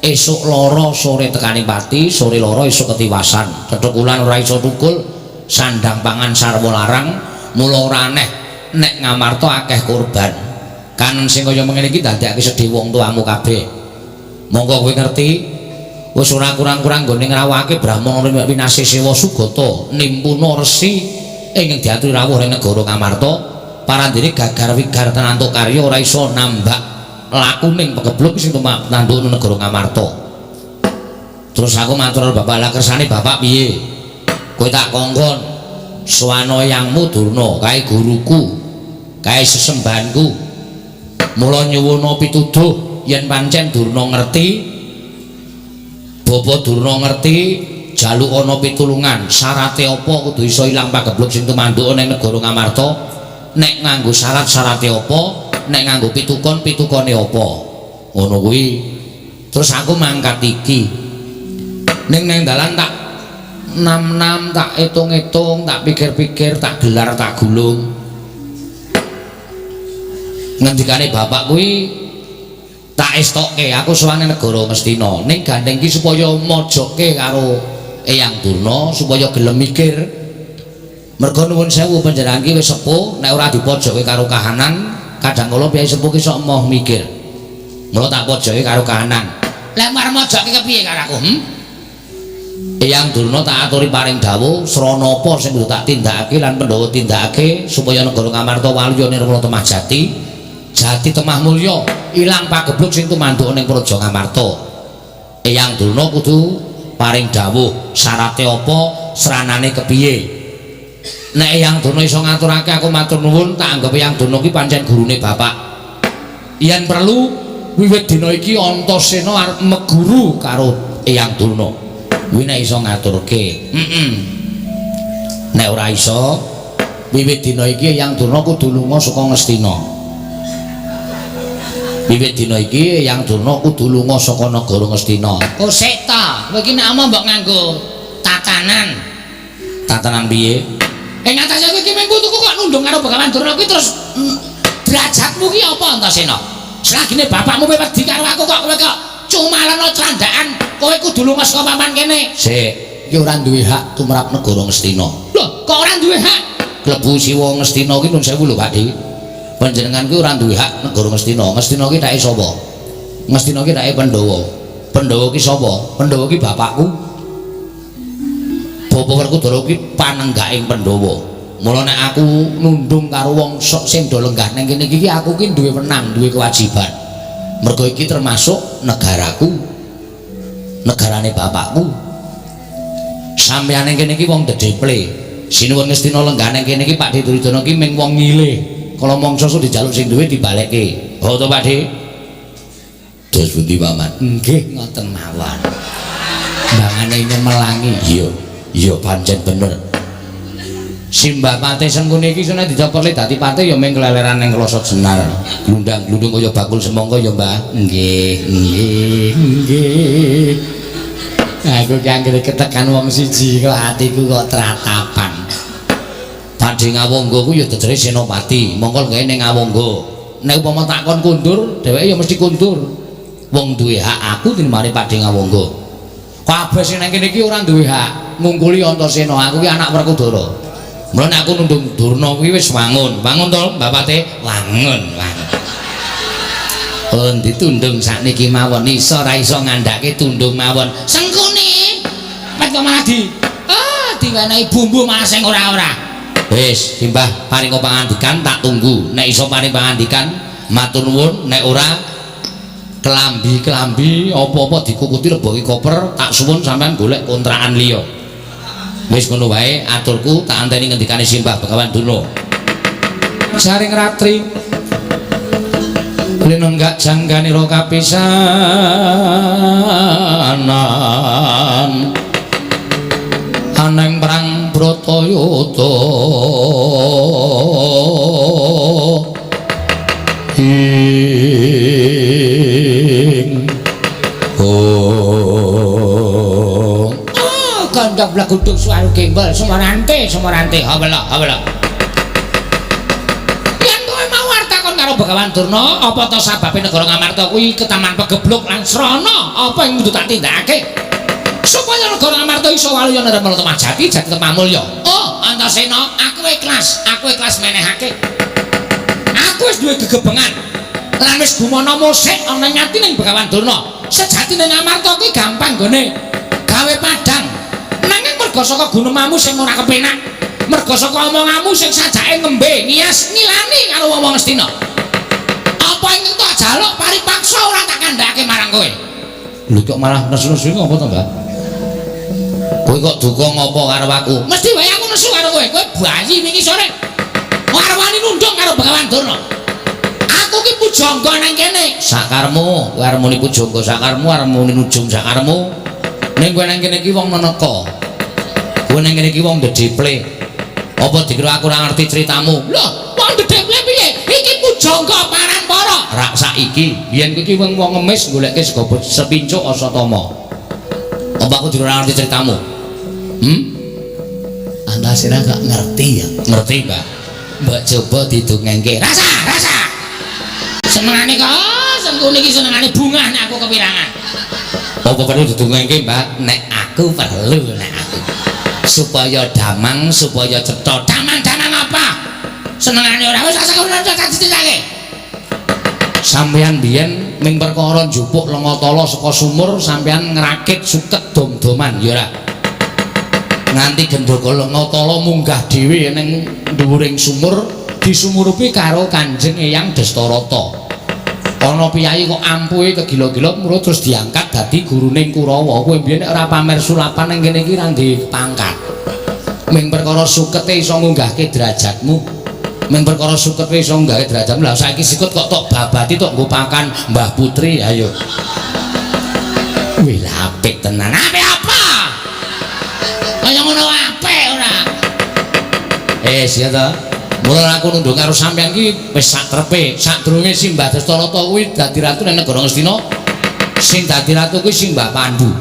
S2: esuk lara sore tekane pati, sore lara esuk ketiwasan. Tethukulan ora iso tukul, sandang pangan sarwa larang, mula ora aneh nek Ngamarta akeh korban. Kanen sing kaya mengene iki dadekake sedih wong tuamu kabeh. Monggo kowe ngerti, wis ora kurang-kurang nggone ngrawuhake Brahmana winasih Sewa Sugata nimpuna resi ingkang diaturi rawuh ning negara Ngamarta, parandene gagar wigar tenantuk karya ora iso nambak lakuning pegebluk sing tumanduk negara Ngamarta. Terus aku matur karo bapak, lah kersane bapak piye? Kowe tak kongkon sowana yangmu Durna, kae guruku, kae sesembahanku. Mula nyuwuna pituduh yen pancen Durna ngerti, Bapa Durna ngerti, jaluk ana pitulungan, syarate apa kudu iso ilang pagebluk sing tumanduk ning negara Ngamarta. Nek nganggo syarat syarate apa, nek nganggo pitukon pitukone apa, ngono kuwi. Terus aku mangkat iki ning nang dalan tak nam-nam, tak hitung-hitung, tak pikir-pikir, tak gelar, tak gulung. Ngendikane bapak kuwi tak estokke aku sowan negara Ngastina ning gandeng ki supaya mojokke karo Eyang Durna supaya gelem mikir. Mergo nuwun sewu panjenengan ki wis sepuh, nek ora dipojokke karo kahanan kadang kala piyai sepuh ki sok moh mikir. Mula tak pojokke karo kahanan.
S1: Lah arep mojokke kepiye karo aku?
S2: Eyang Durna tak aturi paring dawuh srana apa sing kudu tak tindakake lan Pandhawa tindakake supaya negara Ngamarta waluya nirmala temah jati, jati temah mulya, ilang pagebluk sing tumanduk ning Praja Ngamarta. Eyang Durna kudu paring dawuh syarate apa, sranane kepiye. Nek Eyang Durna iso ngaturake aku matur nuwun, tak anggep Eyang Durna ki pancen gurune bapak. Yen perlu wiwit dina iki Antasena arep meguru karo Eyang Durna. Kuwi nek iso ngaturke. Heeh. Nek ora iso, wiwit dina iki Eyang Durna kudu lunga saka Ngastina. Wiwit dina iki Eyang Durna kudu lunga saka negara Ngastina.
S1: Oh sik ta, kowe iki nek omong mbok nganggo tatanan.
S2: Tatanan piye?
S1: Ing atase kowe iki mung putuku kok nundung karo Begawan Durna kuwi terus derajatmu ki apa Antasena? Selagine bapakmu wedi karo aku kok kowe kok cumalana candaan, kowe kudu lunga saka papan kene.
S2: Sik, iki ora duwe hak tumrap negara Ngastina.
S1: Lho, kok ora duwe hak?
S2: Klebu siwa Ngastina ki nun sewu lho, Pak Di. Panjenengan ki ora duwe hak negara Ngastina. Ngastina ki dhake sapa? Ngastina ki dhake Pandhawa. Pandhawa ki sapa? Pandhawa ki bapakku. Bapa Werkudara ki panenggaking Pandhawa. Mula nek aku nundung karo wong sok sing do lenggah ning kene iki aku ki duwe wenang, duwe kewajiban. Mergo iki termasuk negaraku. Negarane bapakku. Sampeyan ning kene iki wong dedeple. Sinuwun Ngastina lenggah ning kene iki Pak Duryudana ki ming wong ngilih. Kala mangsa sok dijaluk sing duwe dibalekke. Oh to Pak Di? Terus pundi Paman?
S1: Nggih ngoten mawon. Mbangane nyemelangi.
S2: Iya, iya pancen bener. Simbah Patih Sengkuni iki sene dicoperle dadi patih ya mung keleleran ning kloso jenar. Glundang-glundung kaya bakul semangka ya, Mbah.
S1: Nggih, nggih, nggih. Aku ki anggere ketekan wong siji kok atiku kok tratapan.
S2: Padhe Ngawangga ku ya dedere senopati, mongko gawe ning Ngawangga. Nek upama takon kundur, dheweke ya mesti kundur. Wong duwe hak aku tinimbane Padhe Ngawangga. Kabeh sing nang kene iki ora duwe hak ngungkuli Antasena. Aku ki anak Werkudara. Mula nek aku nundung Durna kuwi wis wangun. Wangun to, Mbah Patih? Wangun, wangun.
S1: Oh, ditundung sakniki mawon iso ora iso ngandhake tundung mawon. Sengkuni. Kepepet kok malah di diwenehi bumbu malah sing ora-ora.
S2: Wis, Simbah paring pangandikan tak tunggu. Nek iso paring pangandikan matur nuwun, nek ora kelambi-kelambi apa-apa dikukuti leboki koper, tak suwun sampean golek kontrakan liya. Wis ngono wae aturku, tak anteni ngendikane Simbah Begawan Durna. Saring ratri linenggak jangganira kapisanan aneng perang Bratayuda ing oh
S1: Gondok bleguduk suara gembel sumarante sumarante hawela hawela. Yen kowe mau arep takon karo Begawan Durna apa to sababe negara Ngamarta kuwi ketaman pegebluk lan srana apa ing kudu tak tindakake supaya negara Ngamarta iso waluya nirmala temah jati jati temah mulya. Oh Antasena, aku ikhlas menehake. Aku wis duwe gegebengan lan wis gumana musik ana ing atine Begawan Durna. Sejatine Ngamarta kuwi gampang nggone gawe padang, nanging merga saka gunemamu sing ora kepenak, merga saka omonganmu sing sajake ngembe ngias ngilani karo wong-wong Ngastina, apa ing tak jaluk paripaksa ora tak kandhake marang kowe.
S2: Lho kok malah nesu-nesu ngopo to, Mbak? Kowe kok duka ngopo karo aku?
S1: Mesti wae aku nesu karo kowe. Kowe bayi wingi sore warwani nundung karo Begawan Durna. Aku ki pujangga nang kene.
S2: Sakarmu, kowe arep muni pujangga sakarmu, arep muni nujum sakarmu. Ning kowe nang kene iki wong neneka. Kowe nang kene iki wong dedeple. Apa dikira aku ora ngerti ceritamu?
S1: Lho, wong dedeple piye? Iki pujangga paranpara.
S2: Rak saiki, biyen kowe iki wong ngemis goleke sego sepincuk Asatama. Apa aku dikira ora ngerti ceritamu? Hmm?
S1: Antasena gak ngerti ya?
S2: Ngerti, Mbak. Mbak coba didongengke.
S1: Rasa, rasa. Senengane kok, Sengkuni iki senengane bungah nek aku kepirangan.
S2: Apa perlu didongengke, Mbak? Nek aku perlu, nek aku. Supaya damang, supaya cetha.
S1: Damang-damang apa? Senengane ora wis asa kono tak dicritake.
S2: Sampeyan biyen ming perkara njupuk lenga tala saka sumur, sampeyan ngrakit suket dom-doman, ya ora? Nganti gendhoga lenga tala munggah dhewe ning dhuwuring sumur, disumurupi karo Kanjeng Eyang Destarata. Ana piyayi kok ampuhe kegila-gila mula terus diangkat dadi gurune Kurawa. Kowe biyen nek ora pamer sulapan ning kene iki ra ndek pangkat. Ming perkara sukete iso ngunggahke derajatmu. Ming perkara sukete iso ngunggahke derajatmu. Lah saiki sikut kok tok babati tok nggo pakan Mbah Putri, ayo. Wih, apik tenan.
S1: Apik apa? Kaya ngono apik ora?
S2: Siya ta. Mula aku nundung karo sampeyan iki wis sak trepe. Sadurunge Simbah Destarata kuwi dadi ratu ning negara Ngastina, sing dadi ratu kuwi Simbah Pandu.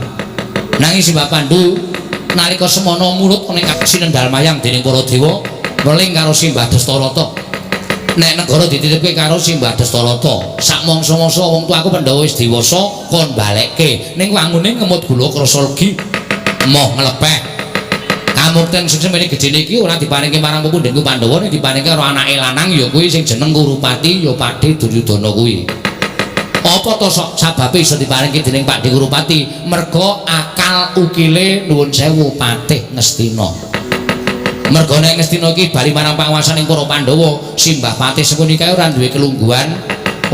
S2: Nanging Simbah Pandu nalika semana mulut ning sinendal mayang dening para dewa, weling karo Simbah Destarata. Nek negara dititipke karo Simbah Destarata, sak mangsa-mangsa wong tuaku Pandhawa wis dewasa kon balekke. Ning wangune ngemut gula krasa legi, moh nglepeh. Kamukten sing semene gedene iki ora diparingke marang pepundhenku Pandhawa, ning diparingke karo anake lanang ya kuwi sing jeneng Kurupati ya Pakdhe Duryudana kuwi. Apa to sok sababe iso diparingke dening Pakdhe Kurupati? Merga akal ukile nuwun sewu Patih Ngastina. Merga nek Ngastina iki bali marang panguwasaning para Pandhawa, Simbah Patih Sengkuni kae ora duwe kelungguhan,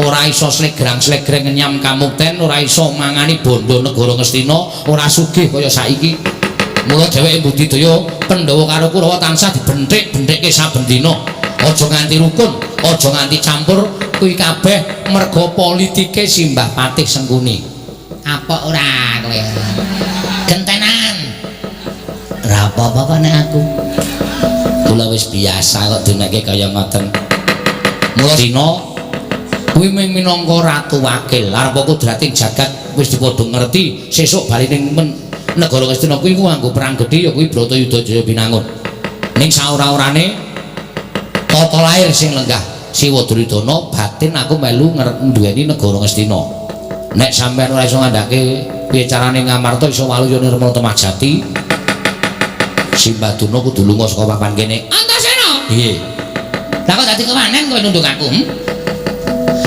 S2: ora iso slegrang-slegreng ngenyam kamukten, ora iso mangani bondo negara Ngastina, ora sugih kaya saiki. Mula dheweke budidaya Pandhawa karo Kurawa tansah dibenthik-benthikke saben dina. Aja nganti rukun, aja nganti campur, kuwi kabeh merga politike Simbah Patih Sengkuni.
S1: Apa ora kowe? Gentenan.
S2: Ora apa-apa kok nek aku. Kula wis biasa kok dinekke kaya ngoten. Mula dina kuwi ming minangka ratu wakil, arep kudrating jagat wis dipadha ngerti, sesuk bali ning negara Ngastina kuwi nganggo perang gedhe ya kuwi Bratayuda Jaya Binangun. Ning saora-orane tata lair sing lenggah Siwa Duryudana batin aku melu nduweni negara Ngastina. Nek sampeyan ora iso ngandhake piye carane Ngamarta iso waluya nirmala temah jati, Simbah Durna kudu lunga saka papan kene.
S1: Antasena.
S2: Piye?
S1: Lah kok dadi kewanen kowe nundung aku?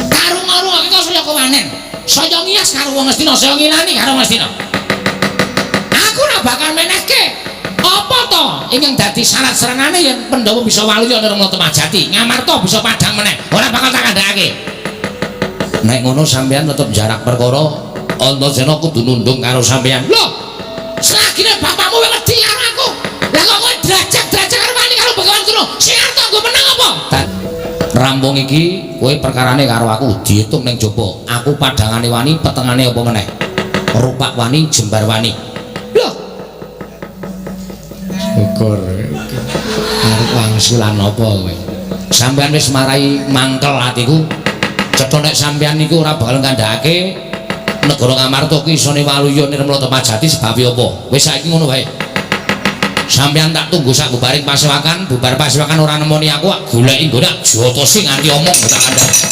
S1: Karo ngarungoke kok saya kewanen. Saya ngias karo wong Ngastina, saya ngilani karo Ngastina. Aku ora bakal menehke. Apa to ingkang dadi syarat seranane yen Pandhawa bisa waluya Nirmala Temajati, Ngamarta bisa padhang meneh. Ora bakal tak kandhakake.
S2: Nek ngono sampeyan tetep jarak perkara Antasena kudu nundung karo sampeyan.
S1: Lho, selagine bapakmu wis wedi karo aku. Lah kok kowe drajak-drajak karo wani karo Begawan Durna. Sing arep nggo menang apa?
S2: Rampung iki kowe perkarane karo aku diitung ning jaba. Aku padhangane wani, petengane apa meneh? Rupak wani, jembar wani.
S1: Lho,
S2: syukur. Arep wangsulan apa kowe? Sampeyan wis marai mangkel atiku. Cetha nek sampeyan niku ora bakal ngandhakake negara Ngamarta kuwi isone waluya Nirmala Temajati sebab apa? Wis saiki ngono wae. Sampeyan tak tunggu sak bubaring pasewakan, bubar pasewakan ora nemoni aku, goleki nggone jotosi nganti omong tak kandhani.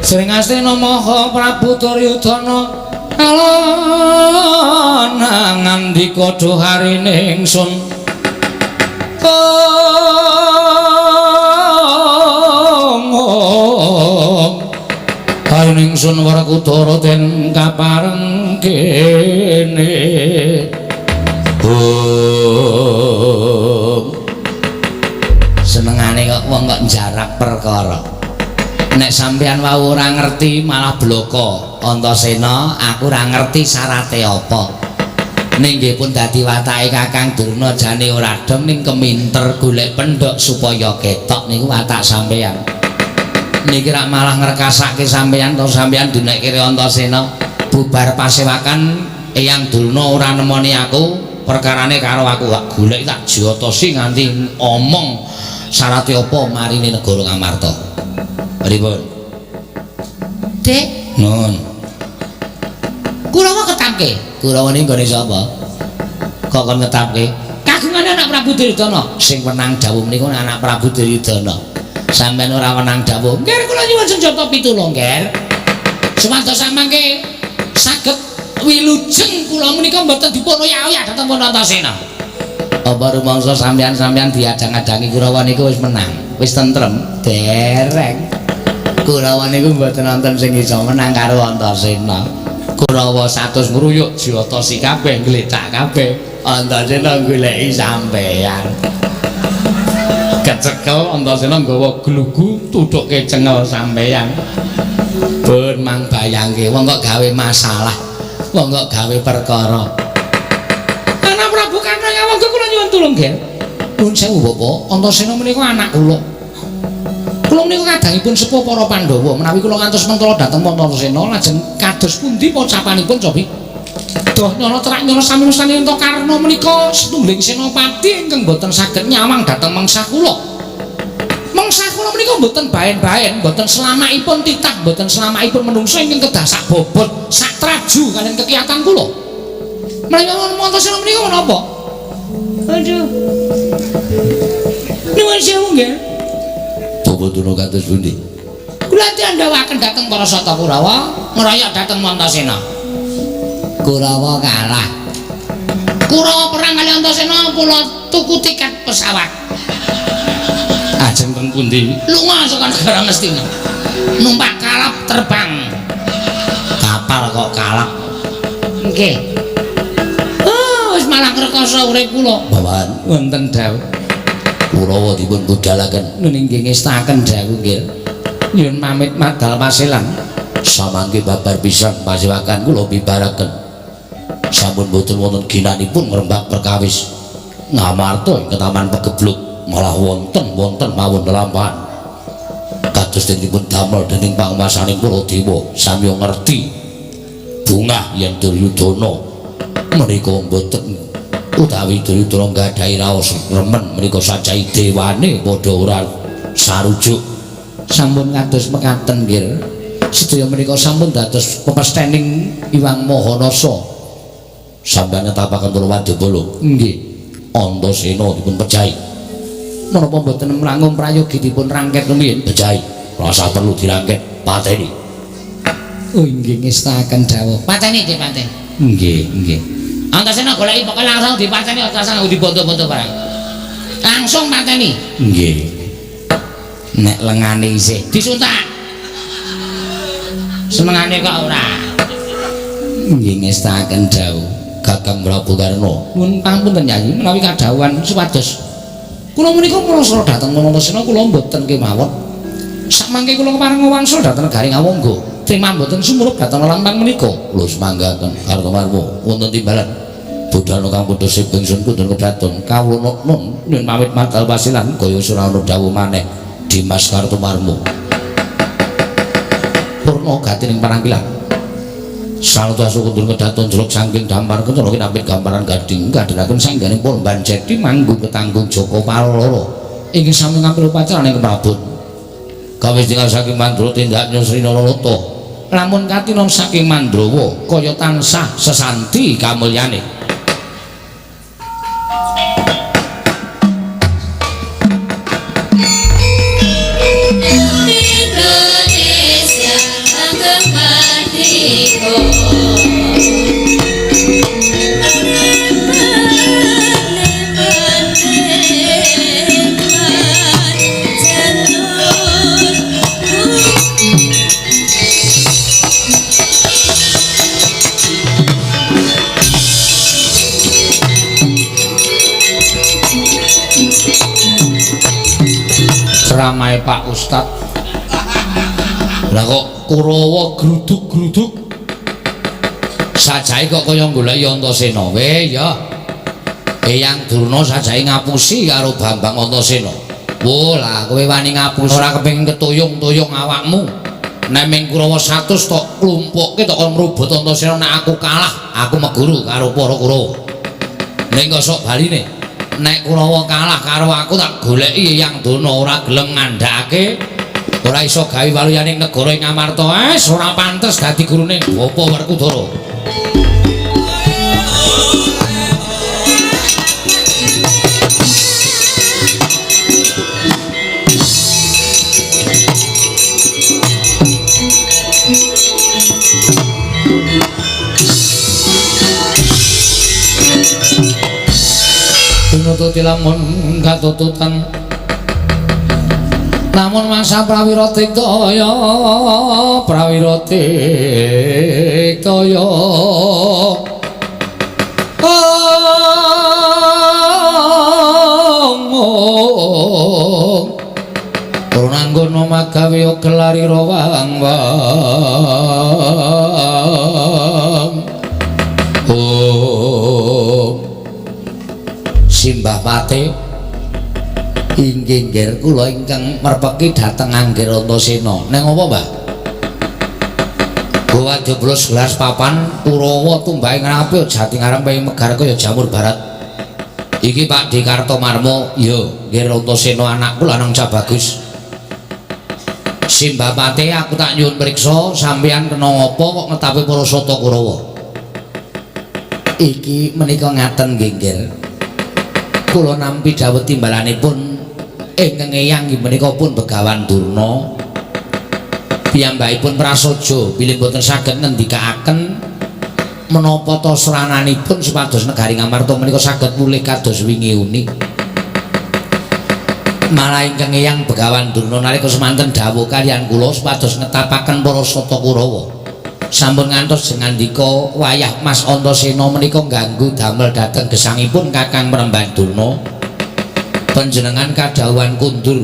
S2: Sring Astina Maha Prabu Duryudana alon ngandika doharine ingsun. Om harine ingsun Werkudara den kapareng kene. Om senengane kok wong kok jarak perkara. Nek sampeyan wau ora ngerti malah bloko. Antasena aku ora ngerti syarate apa. Ning nggih pun dadi watake Kakang Durna jane ora dong ning keminter golek pendhok supaya ketok niku watak sampeyan. Niki rak malah ngrekasake sampeyan to sampeyan dunekke Antasena bubar pasewakan Eyang Durna ora nemoni aku perkarane karo aku gak golek tak jotosi nganti omong syarate apa marine negara Ngamarta. Pripun?
S1: Dik,
S2: nun.
S1: Kurawa ketapke.
S2: Kurawane nggone sapa? Kok kon ketapke?
S1: Kagungane anak Prabu Duryudana.
S2: Sing wenang dawuh menika anak Prabu Duryudana. Sampeyan ora wenang dawuh.
S1: Nggih, kula nyuwun senjata pitulung, Nger. Supados samangke saged wilujeng kula menika mboten dipun oyak-oyak dhateng pun Antasena.
S2: Apa rumangsa sampeyan-sampeyan diadang-adangi Kurawa niku wis menang, wis tentrem, dereng. Kurawa niku mboten wonten sing iso menang karo Antasena. Kurawa 100 ngruyuk jotosi kabeh, glecak kabeh. Antasena goleki sampeyan. Kecekel Antasena nggawa glugu tuthuke cengel sampeyan. Pun mang bayangke wong kok gawe masalah, wong kok gawe perkara.
S1: Anak Prabu Karna nyawang kula nyuwun tulung, Ger.
S2: Nuwun sewu, Bapak.
S1: Antasena menika anak kula. Kula menika kadangipun sepuh para Pandhawa. Menawi kula ngantos mentala dhateng Antasena lajeng kados pundi pocapanipun cobi? Doh nyana terak nyana sami mestani Antakarna menika setunggaling senopati ingkang boten saged nyawang dhateng mengsah kula. Mengsah kula menika mboten baen-baen, mboten selamaipun titah, mboten selamaipun menungso ingkang kedah sak bobot, sak traju kaliyan kekiyatan kula. Menawi Antasena menika menapa? Aduh. Nuwun sewu nggih.
S2: Bapak Durna kados pundi?
S1: Kula diandhawaken dhateng para sata Kurawa, ngroyok dhateng Antasena.
S2: Kurawa kalah.
S1: Kurawa perang kali Antasena kula tuku tiket pesawat.
S2: Ajeng teng pundi?
S1: Lunga saka negara Ngastina. Numpak kalap terbang.
S2: Kapal kok kalap.
S1: Nggih. Oh, wis malah ngrekoso urip kula.
S2: Bapak wonten dawuh. Kurawa dipun budalaken. Nun inggih ngestaken dawuh nggih. Nyuwun pamit madal pasilan. Samangke babar pisan pasewakan kula bibaraken. Sampun boten wonten ginanipun ngrembak perkawis. Ngamarta ing taman pegebluk malah wonten-wonten mawon lelampahan. Kados dipun damel dening panguwasaning para dewa sami ngerti bungah yen Duryudana menika mboten utawi Duryudana nggadahi raos remen menika sajahi dewane padha ora sarujuk. Sampun kados mekaten nggih. Sedaya menika sampun dados pepesthening Iwang Mahanasa. Sampeyan netapaken kula wadya nggih. Antasena dipun pejahi. Menapa mboten mlangung prayogi dipun rangket rumiyin? Pejahi. Rasa perlu dirangket, pateni. Oh inggih ngestakaken dawuh.
S1: Pateni Dik paten.
S2: Nggih, nggih.
S1: Antasena goleki pokoke langsung dipateni aja langsung dibondo-bondo barang. Langsung pateni.
S2: Nggih. Nek lengane isih
S1: disuntak. Senengane kok ora.
S2: Nggih ngestakaken dawuh Kakang Prabu Karna. Nuwun pangapunten Yayi menawi kadhawuhan supados kula menika mrasa dhateng Antasena kula mboten kemawon. Samangke kula kepareng wangsul dhateng negari Ngawangga. Trima mboten sumurup dhateng lampang menika. Lho semanggaken Kartomarmo wonten timbalan. Budal kang padha sip ingsun kundun kedaton kawula nun nyun pamit madal pasilan kaya surana dawuh maneh Dimas Kartomarmo. Purna gatining panangkilan. Saluta sukundun kedaton jeluk saking dampar kencana kinapit gambaran gading kadenaken sangganing Polban Jeti manggung ketanggung Joko Paloro ingkang sami ngampil upacara ing Prabon. Kawis tinggal saking Mandra tindak Sri Naralata. Lamun katinon saking Mandrawa kaya tansah sesanti kamulyane.
S4: Indonesia langgeng mardika.
S2: Ceramahe Pak Ustad. Lah kok Kurawa gruduk-gruduk. Sajahe kok kaya goleki Antasena. Weh ya. Eyang Durna sajahe ngapusi karo Bambang Antasena. Wo lah kowe wani ngapusi ora kepengin ketuyung-tuyung awakmu. Nek ming Kurawa 100 tok klumpukke tok kon ngrubut Antasena nek aku kalah, aku meguru karo para Kurawa. Ning kok sok baline nek Kurawa kalah karo aku tak goleki Eyang Durna ora gelem ngandhakake, ora iso gawe waluyaning negara ing Amarta. Wis ora pantes dadi gurune Bapa Werkudara. Tinututi lamun katututan namun masa prawira tiktaya prawira tiktaya Purnanggono magawe kelari rawang wang. Om Simbah Pate inggih nggih kula ingkang merpeki dhateng Anggir Antasena. Neng apa, Mbah? Gowa jeblos gelas papan Kurawa tumbake ngrapi jati ngarep megar kaya jamur barat. Iki Pak Di Kartomarmo, ya Nggir Antasena anakku lanang cah bagus. Simbah Pate aku tak nyuwun priksa sampeyan kena ngapa kok ngetapi para sata Kurawa. Iki menika ngaten nggih nggih. Kula nampi dawuh timbalanipun ingkang eyang inggih menika pun Begawan Durna. Piyambakipun prasaja bilih boten saged ngendikaaken menapa ta srananipun supados negari Ngamarta menika saged mulih kados wingi uni. Malah ingkang eyang Begawan Durna nalika semanten dawuh kaliyan kula supados ngetapaken para sata Kurawa. Sampun ngantos ngandika wayah Mas Antasena menika ngganggu damel dhateng gesangipun Kakang Premban Durna. Panjenengan kadhawuhan kundur.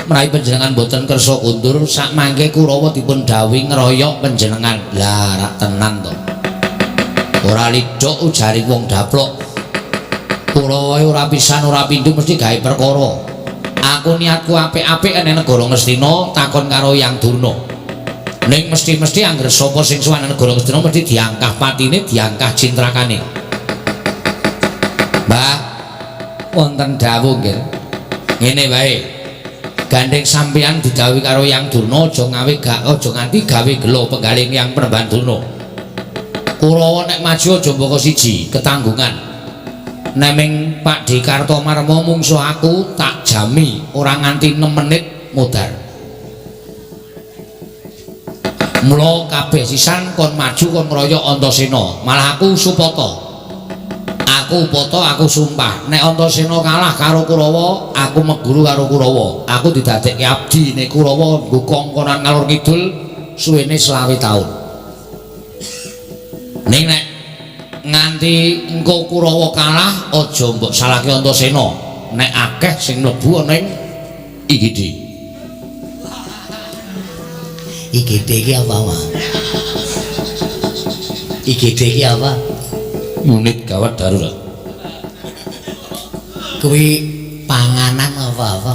S2: Menawi panjenengan boten kersa kundur, sakmangke Kurawa dipun dhawuhi ngeroyok panjenengan. Lah rak tenan to. Ora lidhok ujare wong daplok. Kurawa ora pisan ora pindho mesti gawe perkara. Aku niatku apik-apik ning negara Ngastina takon karo Yang Durna. Ning mesti-mesti angger sapa sing sowan negara Ngastina mesti diangkah patine, diangkah cintrakane. Mbah, wonten dawuh nggih. Ngene wae. Gandeng sampeyan didhawuhi karo Yang Durna aja ngawe gak aja nganti gawe gelo penggaling Yang Premban Durna. Kurawa nek maju aja mbaka siji, ketanggungan. Nek ming Pak Di Kartomarmo mungsuh aku tak jami ora nganti 6 menit modar. Mula kabeh sisan kon maju kon ngroyok Antasena. Malah aku supata. Aku upata, aku sumpah. Nek Antasena kalah karo Kurawa, aku meguru karo Kurawa. Aku didadekke abdine Kurawa nggo kongkonan ngalor kidul suwene 25 taun. Ning nek nganti engko Kurawa kalah, aja mbok salahke Antasena. Nek akeh sing mlebu ana ing IGD.
S1: IGD iki apa, Mas? IGD iki apa?
S2: Unit gawat darurat.
S1: Kuwi panganan apa-apa?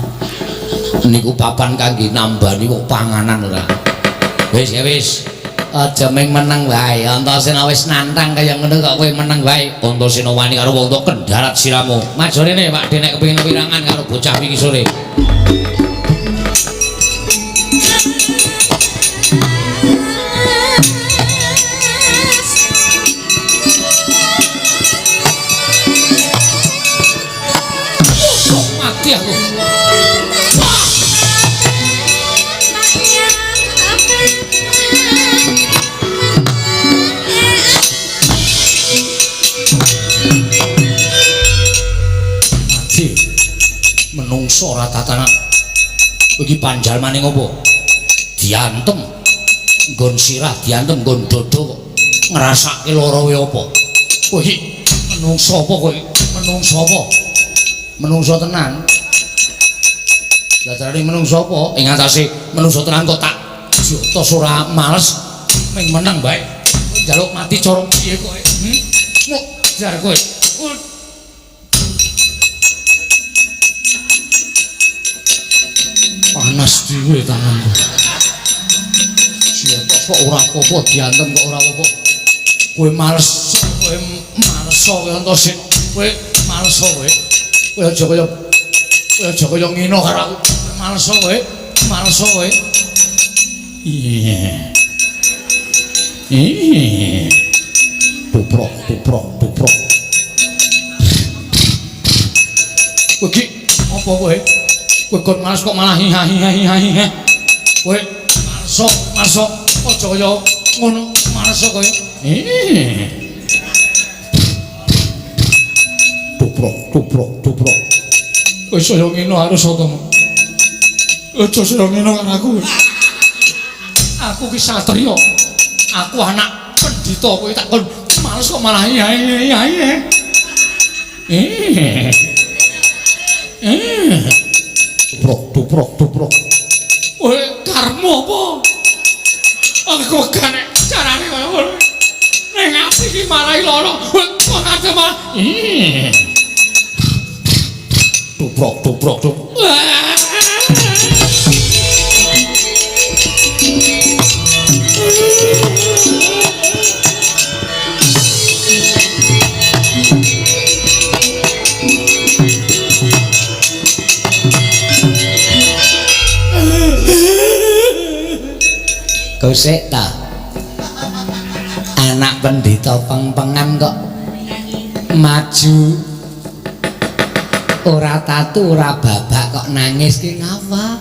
S2: Niku papan kangge nambani kok panganan ora. Wis ya wis.
S1: Aja ming meneng wae. Antasena wis nantang kaya ngono kok kowe meneng wae.
S2: Antasena wani karo wong tok kendharat siramu. Maju rene Pak De nek kepengin wirangan karo bocah wingi sore. Mati aku. Mati. Menungso ora tatanan. Iki panjalmane ngopo? Diantem nggon sirah, diantem nggon dada kok ngrasake lara kowe apa? Kowe iki menungso apa kowe? Menungso apa? Menungso tenan. Lah jarane menungso apa? Ing atase menungso tenan kok tak jotos ora males ming meneng bae. Kowe njaluk mati cara piye kowe? Muk jar kowe. Panas dhewe tanganku. Jotos kok ora apa-apa, diantem kok ora apa-apa. Kowe males, kowe males kowe Antasena. Kowe males kowe. Kowe aja kaya kowe aja kaya ngino karo aku. Males kowe, males kowe. Iya. Iya. Tuprok, tuprok, tuprok. Kowe iki apa kowe? Kowe kon males kok malah hi hi hi hi hi. Kowe males, males aja kaya ngono, males kowe. Iya. Tuprok, tuprok, tuprok. Kowe saya ngene harus sapa? Aja saya ngene karo aku. Aku ki satriya. Aku anak pendhita, kowe tak kon males kok malah iya iya iya. Tuprok, tuprok, tuprok. Kowe karmu apa? Aku gak carane kaya ngono. Ning ati iki marai lara. Kowe kok aja malah. Tuprok, tuprok, tuprok.
S1: Gosek ta? Anak pendhita pengpengan kok maju ora tatu ora babak kok nangis ki ngapa?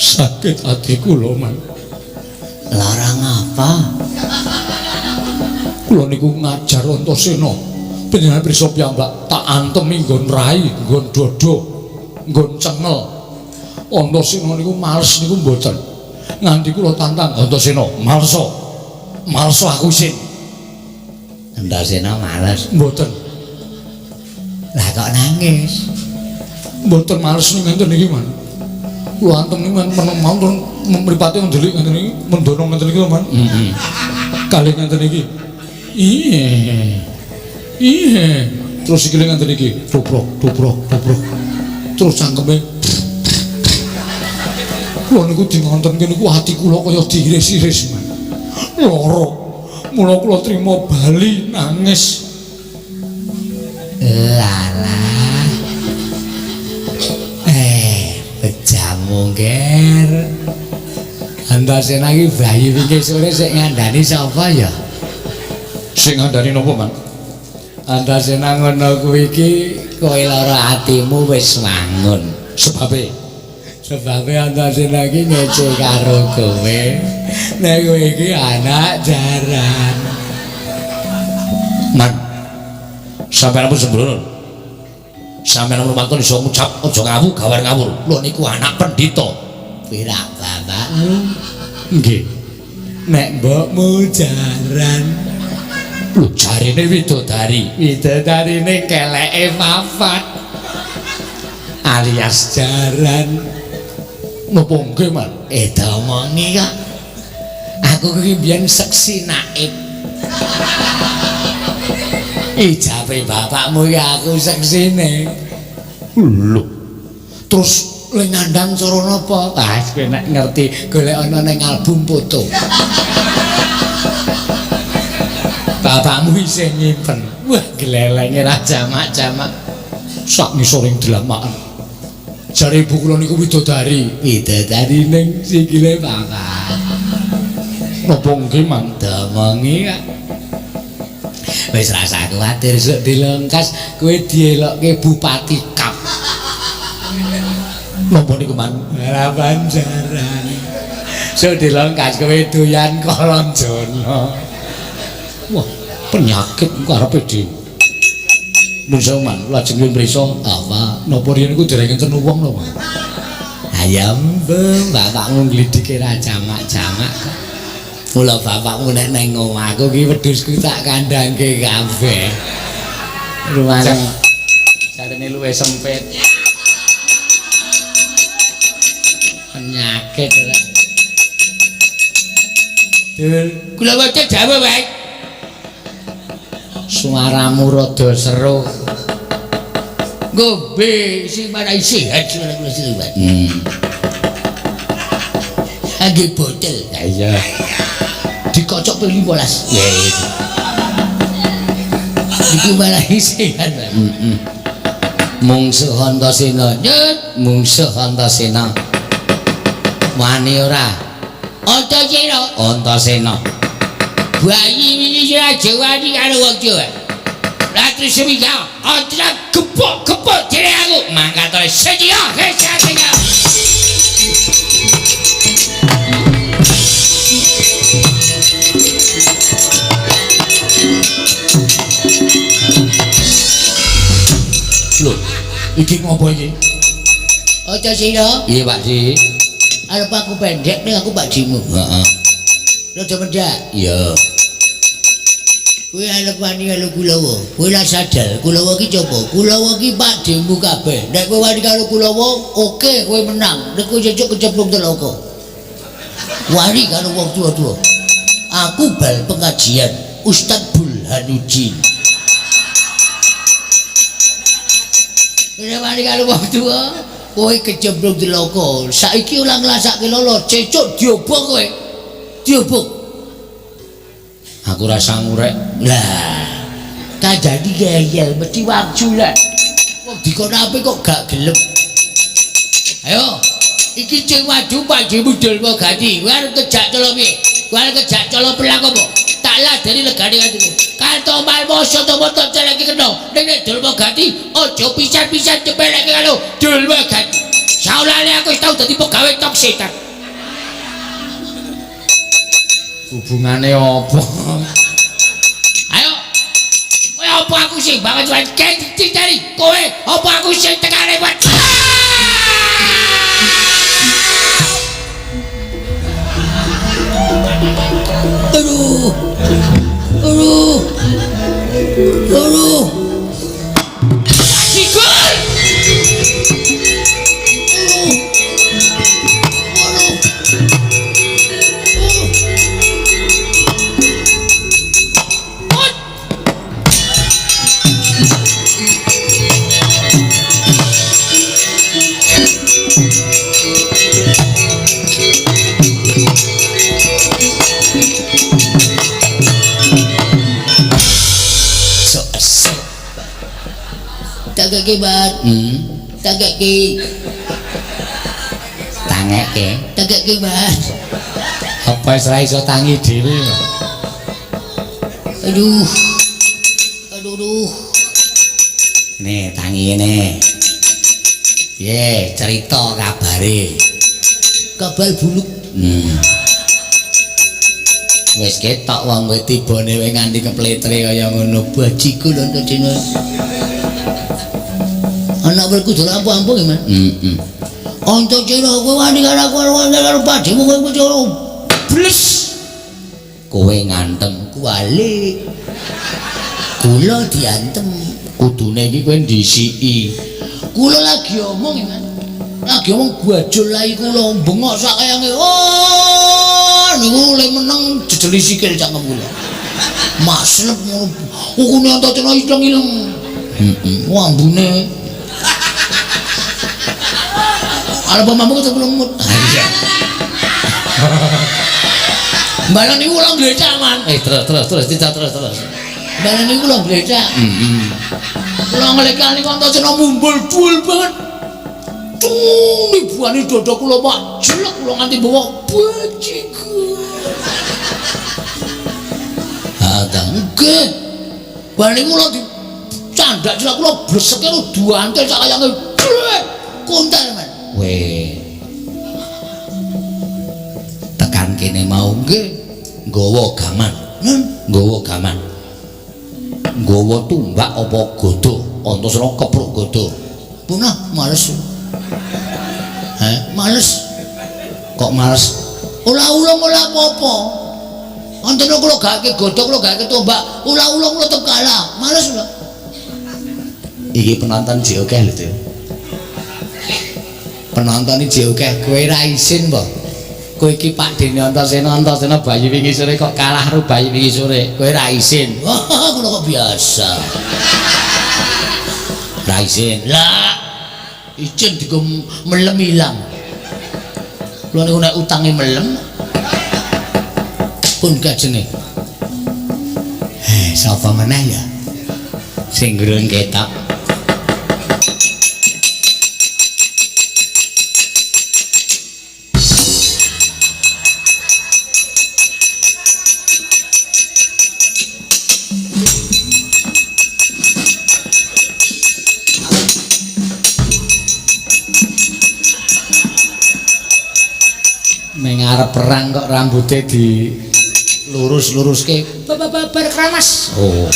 S2: Sakit atiku lho, Man.
S1: Lara ngapa?
S2: Kula niku ngajar Antasena. Panjenengan pirsa piyambak tak antemi nggon rai, nggon dada, nggon cengel. Antasena niku males niku mboten. Nganti kula tantang Antasena, males. Males aku isin.
S1: Antasena males.
S2: Mboten.
S1: Lah kok nangis?
S2: Mboten males ning ngenten iki, Man. Kula antem niku meneng mawon mripate ndelik ngenten iki, mendono ngenten iki lho, Man. Heeh. Kalih ngenten iki. Iya. Iya. Terus sikile ngenten iki, tuprok, tuprok, tuprok. Terus cangkeme kula niku di ngontenke niku ati kula kaya diiris-iris, Man. Lara. Mula kula trima bali nangis.
S1: Lalah. Bejamu, Ger. Antasena iki bayi wingi sore sik ngandani sapa ya?
S2: Sing ngandani napa, Man?
S1: Antasena ngono kuwi iki kowe lara atimu wis wangun.
S2: Sebabe?
S1: Sebabe Antasena iki ngece karo kowe. Nek kowe iki anak jaran.
S2: Man. Sampeyan pun sembrono. Sampeyan rumanto iso ngucap aja ngawu gawar ngawur. Lho niku anak pendhita.
S1: Pirak bapakmu?
S2: Nggih.
S1: Nek mbokmu jaran.
S2: Lho jarene widodari.
S1: Widodarine keleke papat. Alias jaran.
S2: Napa nggih, Man?
S1: Domongi kok. Aku kuwi mbiyen seksi naib. Ijabe bapakmu ya aku seksine.
S2: Lho. Terus
S1: le ngandang cara napa? Ah, kowe nek ngerti golek ana ning album foto. Bapakmu isih nyimpen. Wah, glelenge ra jamak-jamak.
S2: Sak ngisoring dlamakan. Jare ibu kula niku widodari.
S1: Widodari ning sikile bapak.
S2: Napa nggih, Man?
S1: Domongi kok. Wis rasa kuwatir sok dilengkas kowe dielokke Bupati Kap.
S2: Napa niku, Man?
S1: Harapan jaran. Sok dilengkas kowe doyan Kalanjana.
S2: Wah, penyakit engko arepe dhewe. Nun sewu, Man, lajeng nyuwun prisa.
S1: Apa?
S2: Napa riyen niku dereng enten wong napa?
S1: Ayam bapakmu nglidike ra jamak-jamak kok. Mula bapakmu nek nang omahku ki wedhusku tak kandhangke kabeh. Rumane
S2: jarene luwih sempit.
S1: Penyakit ora. Dul,
S2: kula waca Jawa wae.
S1: Suaramu rada seru. Ngombe sing marai sehat suara kula seru. Angge botel.
S2: Ya iya.
S1: Dikocok ping 15.
S2: Ya iya.
S1: Iku marai sehat.
S2: Heeh.
S1: Mungsuh Antasena, nyut, mungsuh Antasena. Wani ora?
S2: Antasena.
S1: Antasena.
S2: Bayi wingi aja wani karo wong Jawa. Latri seminggu, antra gepok-gepok dhewe aku. Mangkat sedia, sedia. Lho, iki ngopo iki?
S1: Antasena.
S2: Iya, Pak Ji.
S1: Arep aku pendek ning aku Pak Jimu.
S2: Heeh.
S1: Rada mendak.
S2: Iya.
S1: Kowe arep wani karo Kulawa. Kowe ora sadar Kulawa ki coba. Kulawa ki Pak Demu kabeh. Nek kowe wani karo Kulawa, oke kowe menang. Nek kowe cecuk kecemplung telaga. Wani karo wong tua-tua. Aku bal pengajian Ustaz Burhanuddin. Kowe wani karo wong tua, kowe kecemplung telaga. Saiki ora nglasake lolo, cecuk diobong kowe. Diobong.
S2: Aku rasa ngurek.
S1: Lah, kandhani ngeyel mesti wangsulan. Wong dikon ape kok gak gelem. Ayo, iki cing wadu Pak Dulma Gati. Kowe arep kejak colo piye? Kowe arep kejak colo pelang apa? Tak ladeni legane atiku. Kanto malmo soto moto celeki kena. Ning nek Dulma Gati aja pisan-pisan cepeleke karo Dulma Gati. Saulane aku wis tau dadi pegawe tok setan.
S2: Hubungane apa?
S1: Ayo. Kowe apa aku sing banget wae dicari kowe apa aku sing tekane wae. Aduh. Aduh. Aduh. Sikul. Tangeke, Bar. Tangeke.
S2: Tangeke.
S1: Tangeke, Bar.
S2: Apa wis ra iso tangi dhewe?
S1: Aduh. Aduh, aduh.
S2: Nih, tangi ngene. Piye cerita kabare?
S1: Kabar buluk.
S2: Wis ketok wong kowe tibane kowe nganti kepletre kaya ngono
S1: Bajiku lho Antasena. Anak werku dolan ampuh-ampuh nggih, Mas.
S2: Heeh.
S1: Antasena kowe wani karo aku karo padhimu kowe mesti bles.
S2: Kowe ngantem
S1: Kuwalik. Kula diantem.
S2: Kudune iki kowe ndisiki.
S1: Kula lagi omong ya, Mas. Lagi omong gajul lai kula bengok sak kayange. Oh, niku le meneng jejeli sikil cangkem kula. Maslep ngono. Ukune Antasena ileng-ileng.
S2: Heeh.
S1: Wambune. Arep mampu ketemu lemut.
S2: Iya.
S1: Mbak niku kula glecak, Man.
S2: Terus terus terus tidak terus terus.
S1: Mbak niku kula glecak.
S2: Heeh.
S1: Kula nglekal niku Antasena mumbul dhuwur banget. Cung dibuani dada kula Pak. Jelek kula nganti bawa bajiku.
S2: Ha ta.
S1: Nggih. Bar niku kula dicandak jelek kula bleseke duantel sak kayange. Jlek. Kontal, Man.
S2: Weh. Tekan kene mau
S1: Nggih.
S2: nggawa gaman. Nggawa gaman. Nggawa tumbak apa godha? Antasena kepruk godha.
S1: Punah males.
S2: Heh,
S1: Males.
S2: kok males?
S1: Ora ulung ora apa-apa. Antasena kula gaweke godha, kula gaweke tombak, ora ulung kula tetep kalah. Males kula.
S2: Iki penonton jek akeh lho, Cuk. Penonton iki jek akeh, kowe ra isin po? Kowe iki Pak Dene Antasena, Antasena bayi wingi sore kok kalah karo bayi wingi sore. Kowe ra isin.
S1: Wah, kula kok biasa.
S2: Ra isin.
S1: Lah, izin digo melem ilang. Kula niku nek utange melem pun gajenge.
S2: Sapa meneh ya? Sing gurung ketok. Meng arep perang kok rambute di lurus-luruske.
S1: Bar keramas.
S2: Oh.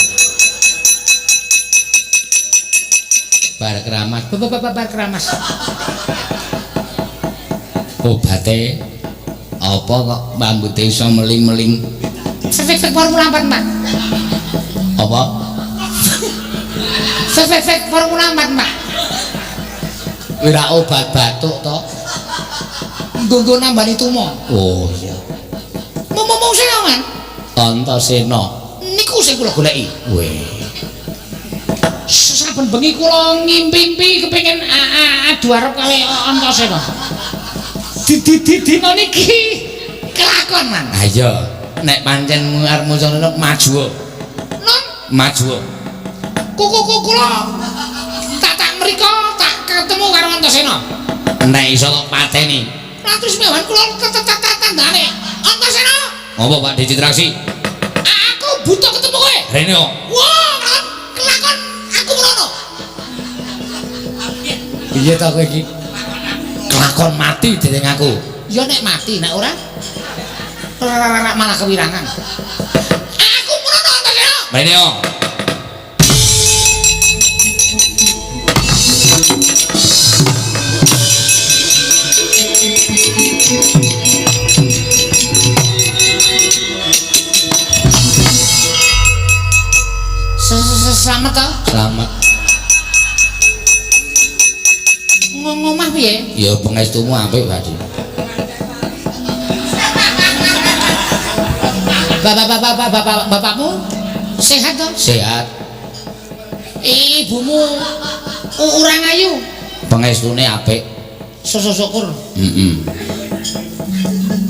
S2: Bar keramas.
S1: Bar keramas.
S2: Obate apa kok rambute iso meling-meling?
S1: Fek Formula 4, Pak.
S2: Apa?
S1: Fek Formula 4, Pak.
S2: Kuwi ra obat batuk to?
S1: Nggo nambani tumo.
S2: Oh iya.
S1: Mung sing aman.
S2: Antasena.
S1: Niku sing kula goleki.
S2: Weh.
S1: Saben bengi kula ngimpi-impi kepengin adu arep kali Antasena. Dina niki kelakon, Man.
S2: Ha iya, nek pancen arep muncul maju.
S1: Non
S2: Maju.
S1: kuku kula tak mriko tak ketemu karo Antasena.
S2: Nek iso kok pateni.
S1: Lah terus mewan kula tetep tandane. Antasena,
S2: Apa Pak Dicitraksi?
S1: aku butuh ketemu kowe.
S2: Rene kok.
S1: Wah, kelakon aku mrono.
S2: Piye ta kowe iki? Kelakon mati dening aku.
S1: Ya nek mati, nek ora ora malah kewirangan. Aku mrono Antasena.
S2: Rene kok.
S1: Selamat to.
S2: Selamat.
S1: Ngomah piye?
S2: Ya pengestumu apik, Pak.
S1: Bapak bapakmu sehat to?
S2: Sehat.
S1: Ibumu urang ayu.
S2: Pengestune apik.
S1: Syukur.
S2: Heeh.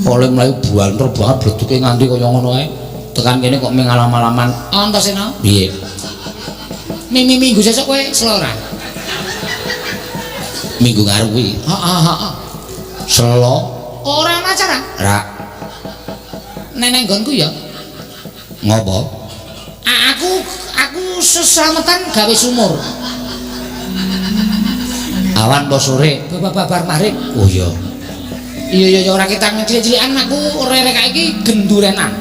S2: Oleh mlayu buanter banget bleduke nganti kaya ngono kae. Tekan kene kok mung alam-alaman.
S1: Antasena.
S2: Piye?
S1: Minggu sesuk kowe selo ora?
S2: Minggu ngarep kuwi.
S1: Heeh, heeh.
S2: Selo
S1: Ora ana acara.
S2: ra
S1: Neneng nggonku ya.
S2: ngopo?
S1: Aku seslametan gawe sumur.
S2: Awan apa sore?
S1: Babar maghrib.
S2: Oh iya.
S1: Iya iya ora ketang cilik-cilikan aku rere iki gendurenan.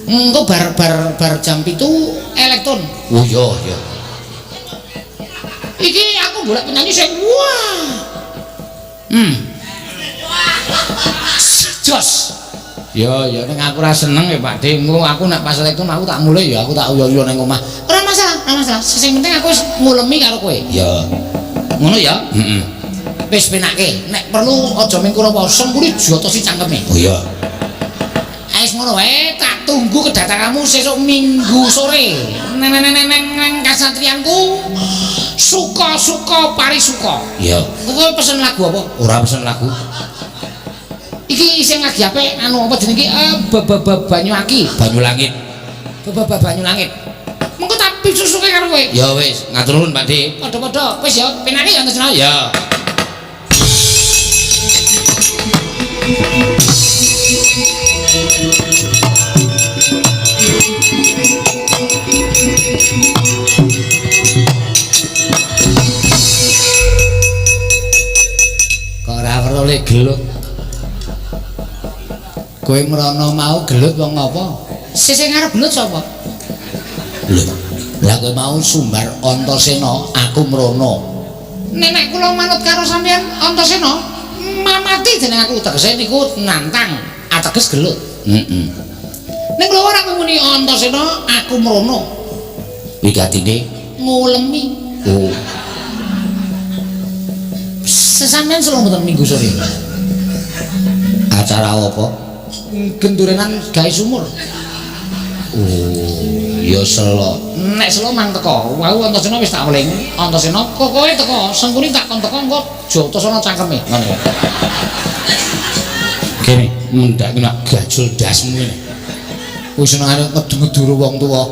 S1: Engko bar bar bar jam 7 elektron.
S2: Oh iya iya.
S1: Iki aku golek penyanyi sing wah. Jos.
S2: Ya ya ning aku ora seneng ya Pak De. Engko aku nek pas elektron aku tak mulih ya aku tak uyo-uyo ning omah.
S1: Ora masalah, ora masalah. Sing penting aku wis ngulemi karo kowe.
S2: Ya. Ngono ya? Heeh.
S1: Wis penake, nek perlu aja ming Kurawa, Sengkuni jotosi cangkeme.
S2: Oh iya.
S1: Wis ngono wae, tak tunggu kedatanganmu sesuk Minggu sore. Neng kasatriyanku suka-suka parisuka.
S2: Iya.
S1: Kowe pesen lagu apa?
S2: Ora pesen lagu.
S1: Iki sing lagi apik anu apa jenenge iki? Banyu Aki,
S2: Banyu Langit.
S1: Banyu Langit. Mengko tak pisusuke karo kowe.
S2: Ya wis, ngatur nuwun Pak De.
S1: Padha-padha. Wis ya, penake ya Antasena.
S2: Ya. Kok ora perlu le gelut. Kowe mrono mau gelut wong apa?
S1: Sing arep gelut sapa?
S2: Lho, lah kowe mau sumbar Antasena, aku mrono.
S1: Nenek kula manut karo sampeyan Antasena, mamati jeneng aku tegese niku nantang, ateges gelut.
S2: Heeh.
S1: Ning lho ora muni Antasena, aku mrono.
S2: Wigatine
S1: ngulemi.
S2: Oh.
S1: Sesampeyan selo mboten Minggu sore.
S2: Acara apa?
S1: Gendurenan gawe sumur.
S2: Oh, ya selo.
S1: Nek selo mang teko, wau Antasena wis tak weling. Antasena kok kowe teko, Sengkuni tak kon teko engko jotosana cangkeme.
S2: Ngono. Kene mendhak nak gajul dasmu ngene.
S1: Wis senengane ngedu-ngeduru wong tuwa.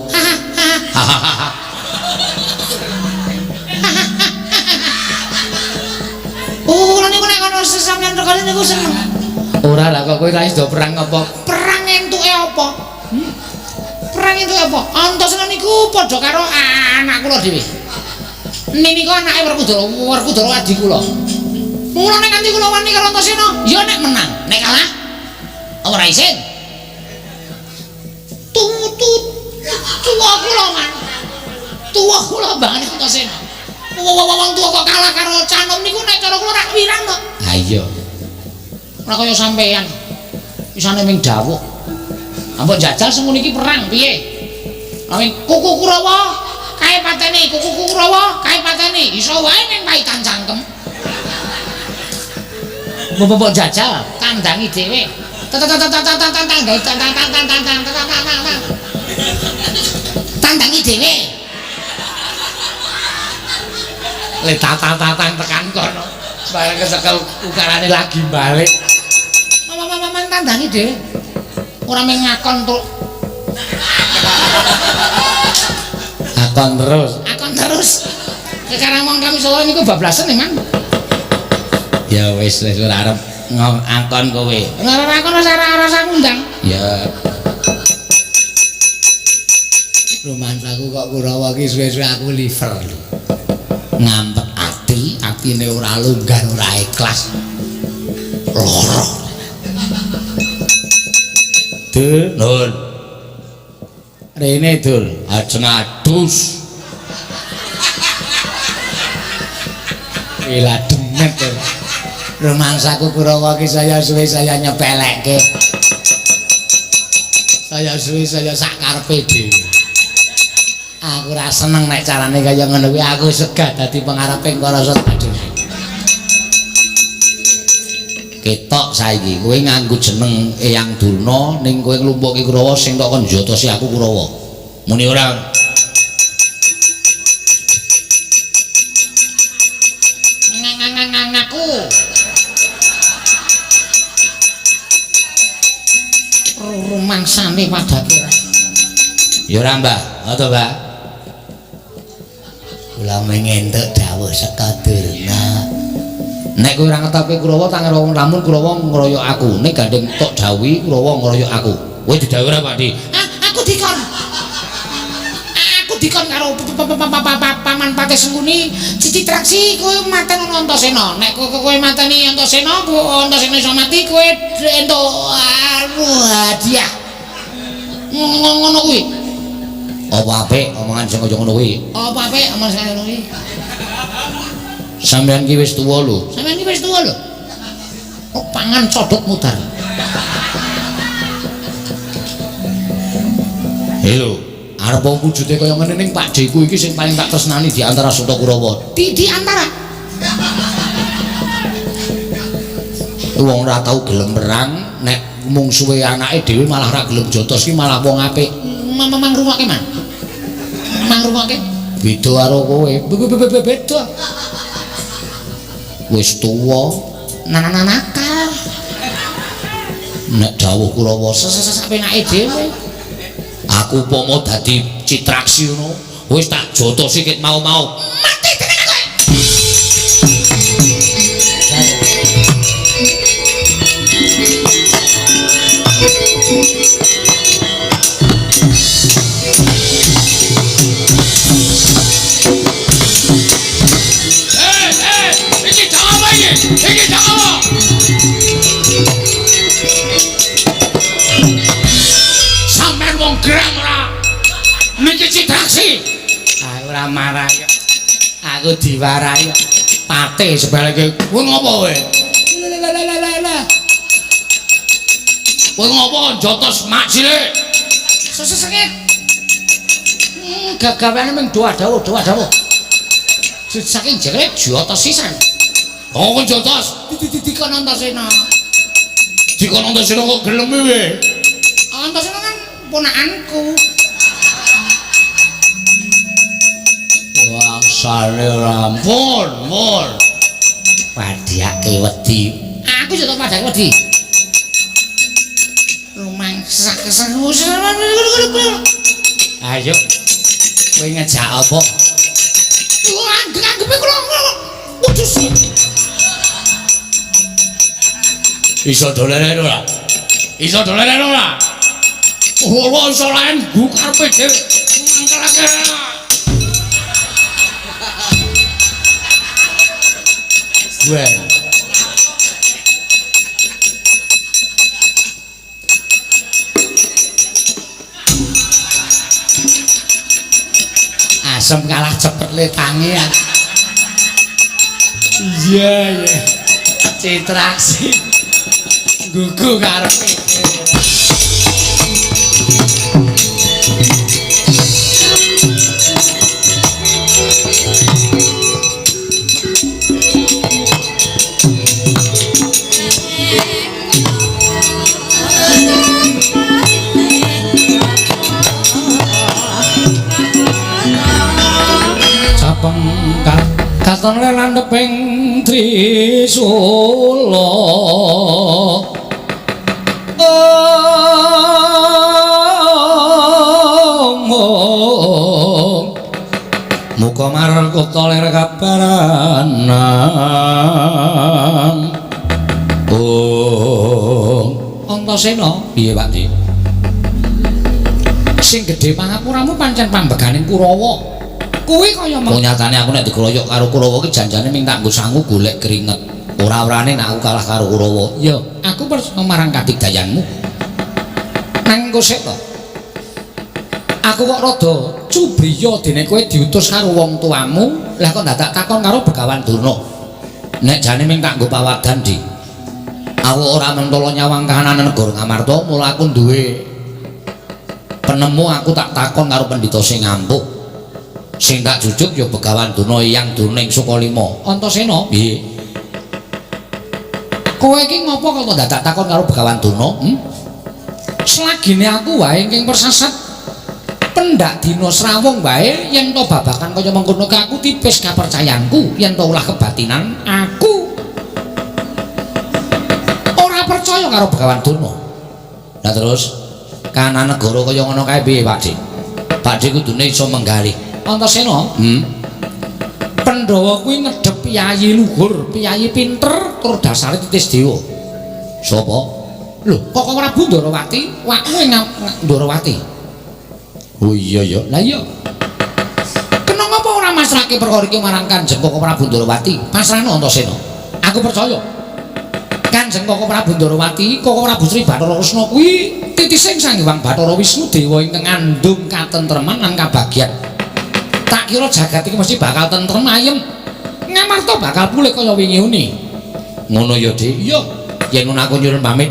S1: Oh, kula niku nek kono sesampeyan rekone niku seneng.
S2: Ora lah kok kowe ra iso perang apa?
S1: Perang entuke apa? Perang entuke apa? Antasena niku padha karo anak kula dhewe. Ninika anake Werkudara, Werkudara adi kula. Mula nek nganti kula wani karo Antasena, ya nek menang, nek kalah ora isin. Tuwa kula man. Tuwa kula bangane Antasena. Wong tuwa kok kalah karo canom niku nek cara kula rak wirang to.
S2: Ha iya.
S1: Ora kaya sampeyan. Isane ming dawuh. Ambok jajal semono iki perang piye? Awing kuku Kurawa kae pateni, kuku Kurawa kae pateni. Iso wae ming paitan cangkem. Mbok jajal tandangi dhewe. Tandangi dhewe.
S2: Le tatang-tatang tekan kono. Bareng kecekel ukarane lagi balik.
S1: Mama tandangi dhewe. Ora mung ngakon tuk.
S2: Akon terus.
S1: Akon terus. Sekarang wong kami Solo niku bablasen emang.
S2: Ya wis wis ora arep ngakon kowe.
S1: Ora akon wis ora ora ngundang.
S2: Ya. Romansaku kok Kurawa ki suwe-suwe aku liver. Ngampet ati, atine ora longgar, ora ikhlas. Loro. Dul, Nun. Rene Dul, ajeng adus. Ila demet. Romansaku Kurawa ki saya suwe saya nyepelekke. Saya suwe saya sak karepe dhewe. Aku ora seneng nek carane kaya ngono kuwi, aku segah dadi pengareping Karasa dhewe. Ketok saiki kowe nganggo jeneng Eyang Durna ning kowe nglumpukke Kurawa sing tok kon njotosi aku Kurawa. Muni ora?
S1: Ngangangangaku. Rumangsane padake.
S2: Ya ora, Mbah. Ha to, Mbah. Kula mengentuk dawuh saka Durna. Nek kowe ora ngetokke Kurawa tak ngerowo lamun Kurawa ngroyok aku. Nek gandeng tok dawuhi Kurawa ngroyok aku. Kowe didhawuhi ora, Pak Di?
S1: Ah, aku dikon. Aku dikon karo paman Patih Sengkuni, Citraksi kowe mateni Antasena. Nek kowe mateni Antasena, Antasena iso mati, kowe entuk anu hadiah. Ngono kuwi.
S2: Apa apik omongan sing kaya ngono kuwi?
S1: Apa apik omongan sing ngono kuwi?
S2: Sampeyan ki wis tuwa lho.
S1: Sampeyan ki wis tuwa lho. Kok pangan codot mudar.
S2: Halo, arep wujude kaya ngene ning Pakdheku iki sing paling tak tresnani di antara Sata Kurawa.
S1: Di antara.
S2: Wong ora tau gelem perang, nek mungsuhe anake dhewe malah ra gelem jotos ki malah wong apik.
S1: Mang rungokke, Mang. Mang rungokke.
S2: Beda karo kowe. Beda. Wis tuwa,
S1: nakal.
S2: Nek dawuh Kurawa
S1: sapenake dhewe.
S2: Aku upama dadi Citraksi ngono, wis tak jotosi ket mau-mau.
S1: Mati tenan kowe.
S2: Iki jangan apa iki? Iki jangan apa? Sampeyan wong gerang ora? Niki Citraksi. Aku ora marah ya. Aku diwarahi pate sebalike. Kowe ngopo kowe?
S1: Lah.
S2: Kowe ngopo jotos mak cilik?
S1: Sesengit. Gagaweane mung doa dawuh, doa dawuh. Saking jere jotos sisan.
S2: Oh, kok jotos?
S1: Dikon Antasena.
S2: Dikon Antasena kok gelem kowe?
S1: Antasena kan ponakanku.
S2: Wangsane rampun, mun. Padhake wedi.
S1: Aku jotos padhake wedi. Rumangsa keseng.
S2: Ayo. Kowe ngejak apa?
S1: Anggep-anggepe kula kudus.
S2: Iso dolenen ora? Iso dolenen ora? Ora iso laen nggo karepe dhewe. Mangkelake. Gue. Asem kalah cepet le tangi ya. Iya iya. Citraksi. Gugu karepe. Katon landheping trisula. Om. Muka markota lir kabaranan. Om.
S1: Antasena,
S2: piye Pak Di?
S1: Sing gedhe pangapuramu pancen pambeganing Kurawa. Kuwi kaya
S2: meng nyatane aku nek dikeroyok karo Kurawa ki janjane ming tak nggo sangu golek keringet. Ora-orane nek aku kalah karo Kurawa.
S1: Ya, aku percaya marang kadigdayanmu. Nang engko sik to. Aku kok rada cubriya dene kowe diutus karo wong tuamu, lah kok dadak takon karo Begawan Durna.
S2: Nek jane ming tak nggo pawadan, Di. Aku ora mentolo nyawang kahanan negara Ngamarta, mula aku duwe penemu aku tak takon karo pendhita sing ampuh. Sing tak jujuk ya Begawan Durna Eyang Durna ing Sukalima.
S1: Antasena,
S2: piye?
S1: Kowe iki ngopo kok
S2: dadak takon karo Begawan Durna?
S1: Selagine aku wae ingkang persasat pendak dina srawung wae yen to babakan kaya mengkono ka aku tipis kapercayanku yen to ulah kebatinan aku ora percaya
S2: karo Begawan Durna. Lah terus kahanan negara kaya ngono kae piye Pak Dik? Pak Dik kudune iso menggalih.
S1: Antasena, Pandhawa kuwi ngedhep piyayi luhur, piyayi pinter tur dasare titis dewa.
S2: Sapa?
S1: Lho, kok Prabu Ndarawati, wakmu ing Ndarawati.
S2: Oh iya ya.
S1: Lah iya.
S2: Pasrahke perkara iki marang Kanjeng Koko Prabu Ndorowati. Pasrahno Antasena. Aku percaya. Kanjeng Koko Prabu Ndorowati, Koko Prabu Sri Bathara Kresna kuwi titising Sang Hyang Bathara Wisnu dewa ingkang ngandung katentreman lan kabagyan. Tak kira jagat iki mesti bakal tentrem ayem. Ngamarta bakal pulih kaya wingi uni. Ngono ya, Dik. Iya. Yen ngono aku nyuwun pamit.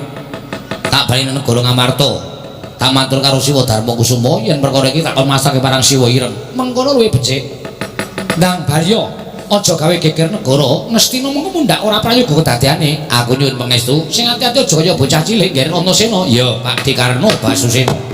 S2: Tak bali nang negara Ngamarta. Tak matur karo Siwa Darma Kusuma yen perkara iki tak kon masake marang Siwa Ireng. Mengkono luwih becik. Ndang Barya, aja gawe geger negara, Ngastina mengko mundhak ora prayoga kedadeane. Aku nyuwun pangestu, sing ati-ati aja kaya bocah cilik ngger Antasena. Ya, Pak Dikarno Basusena.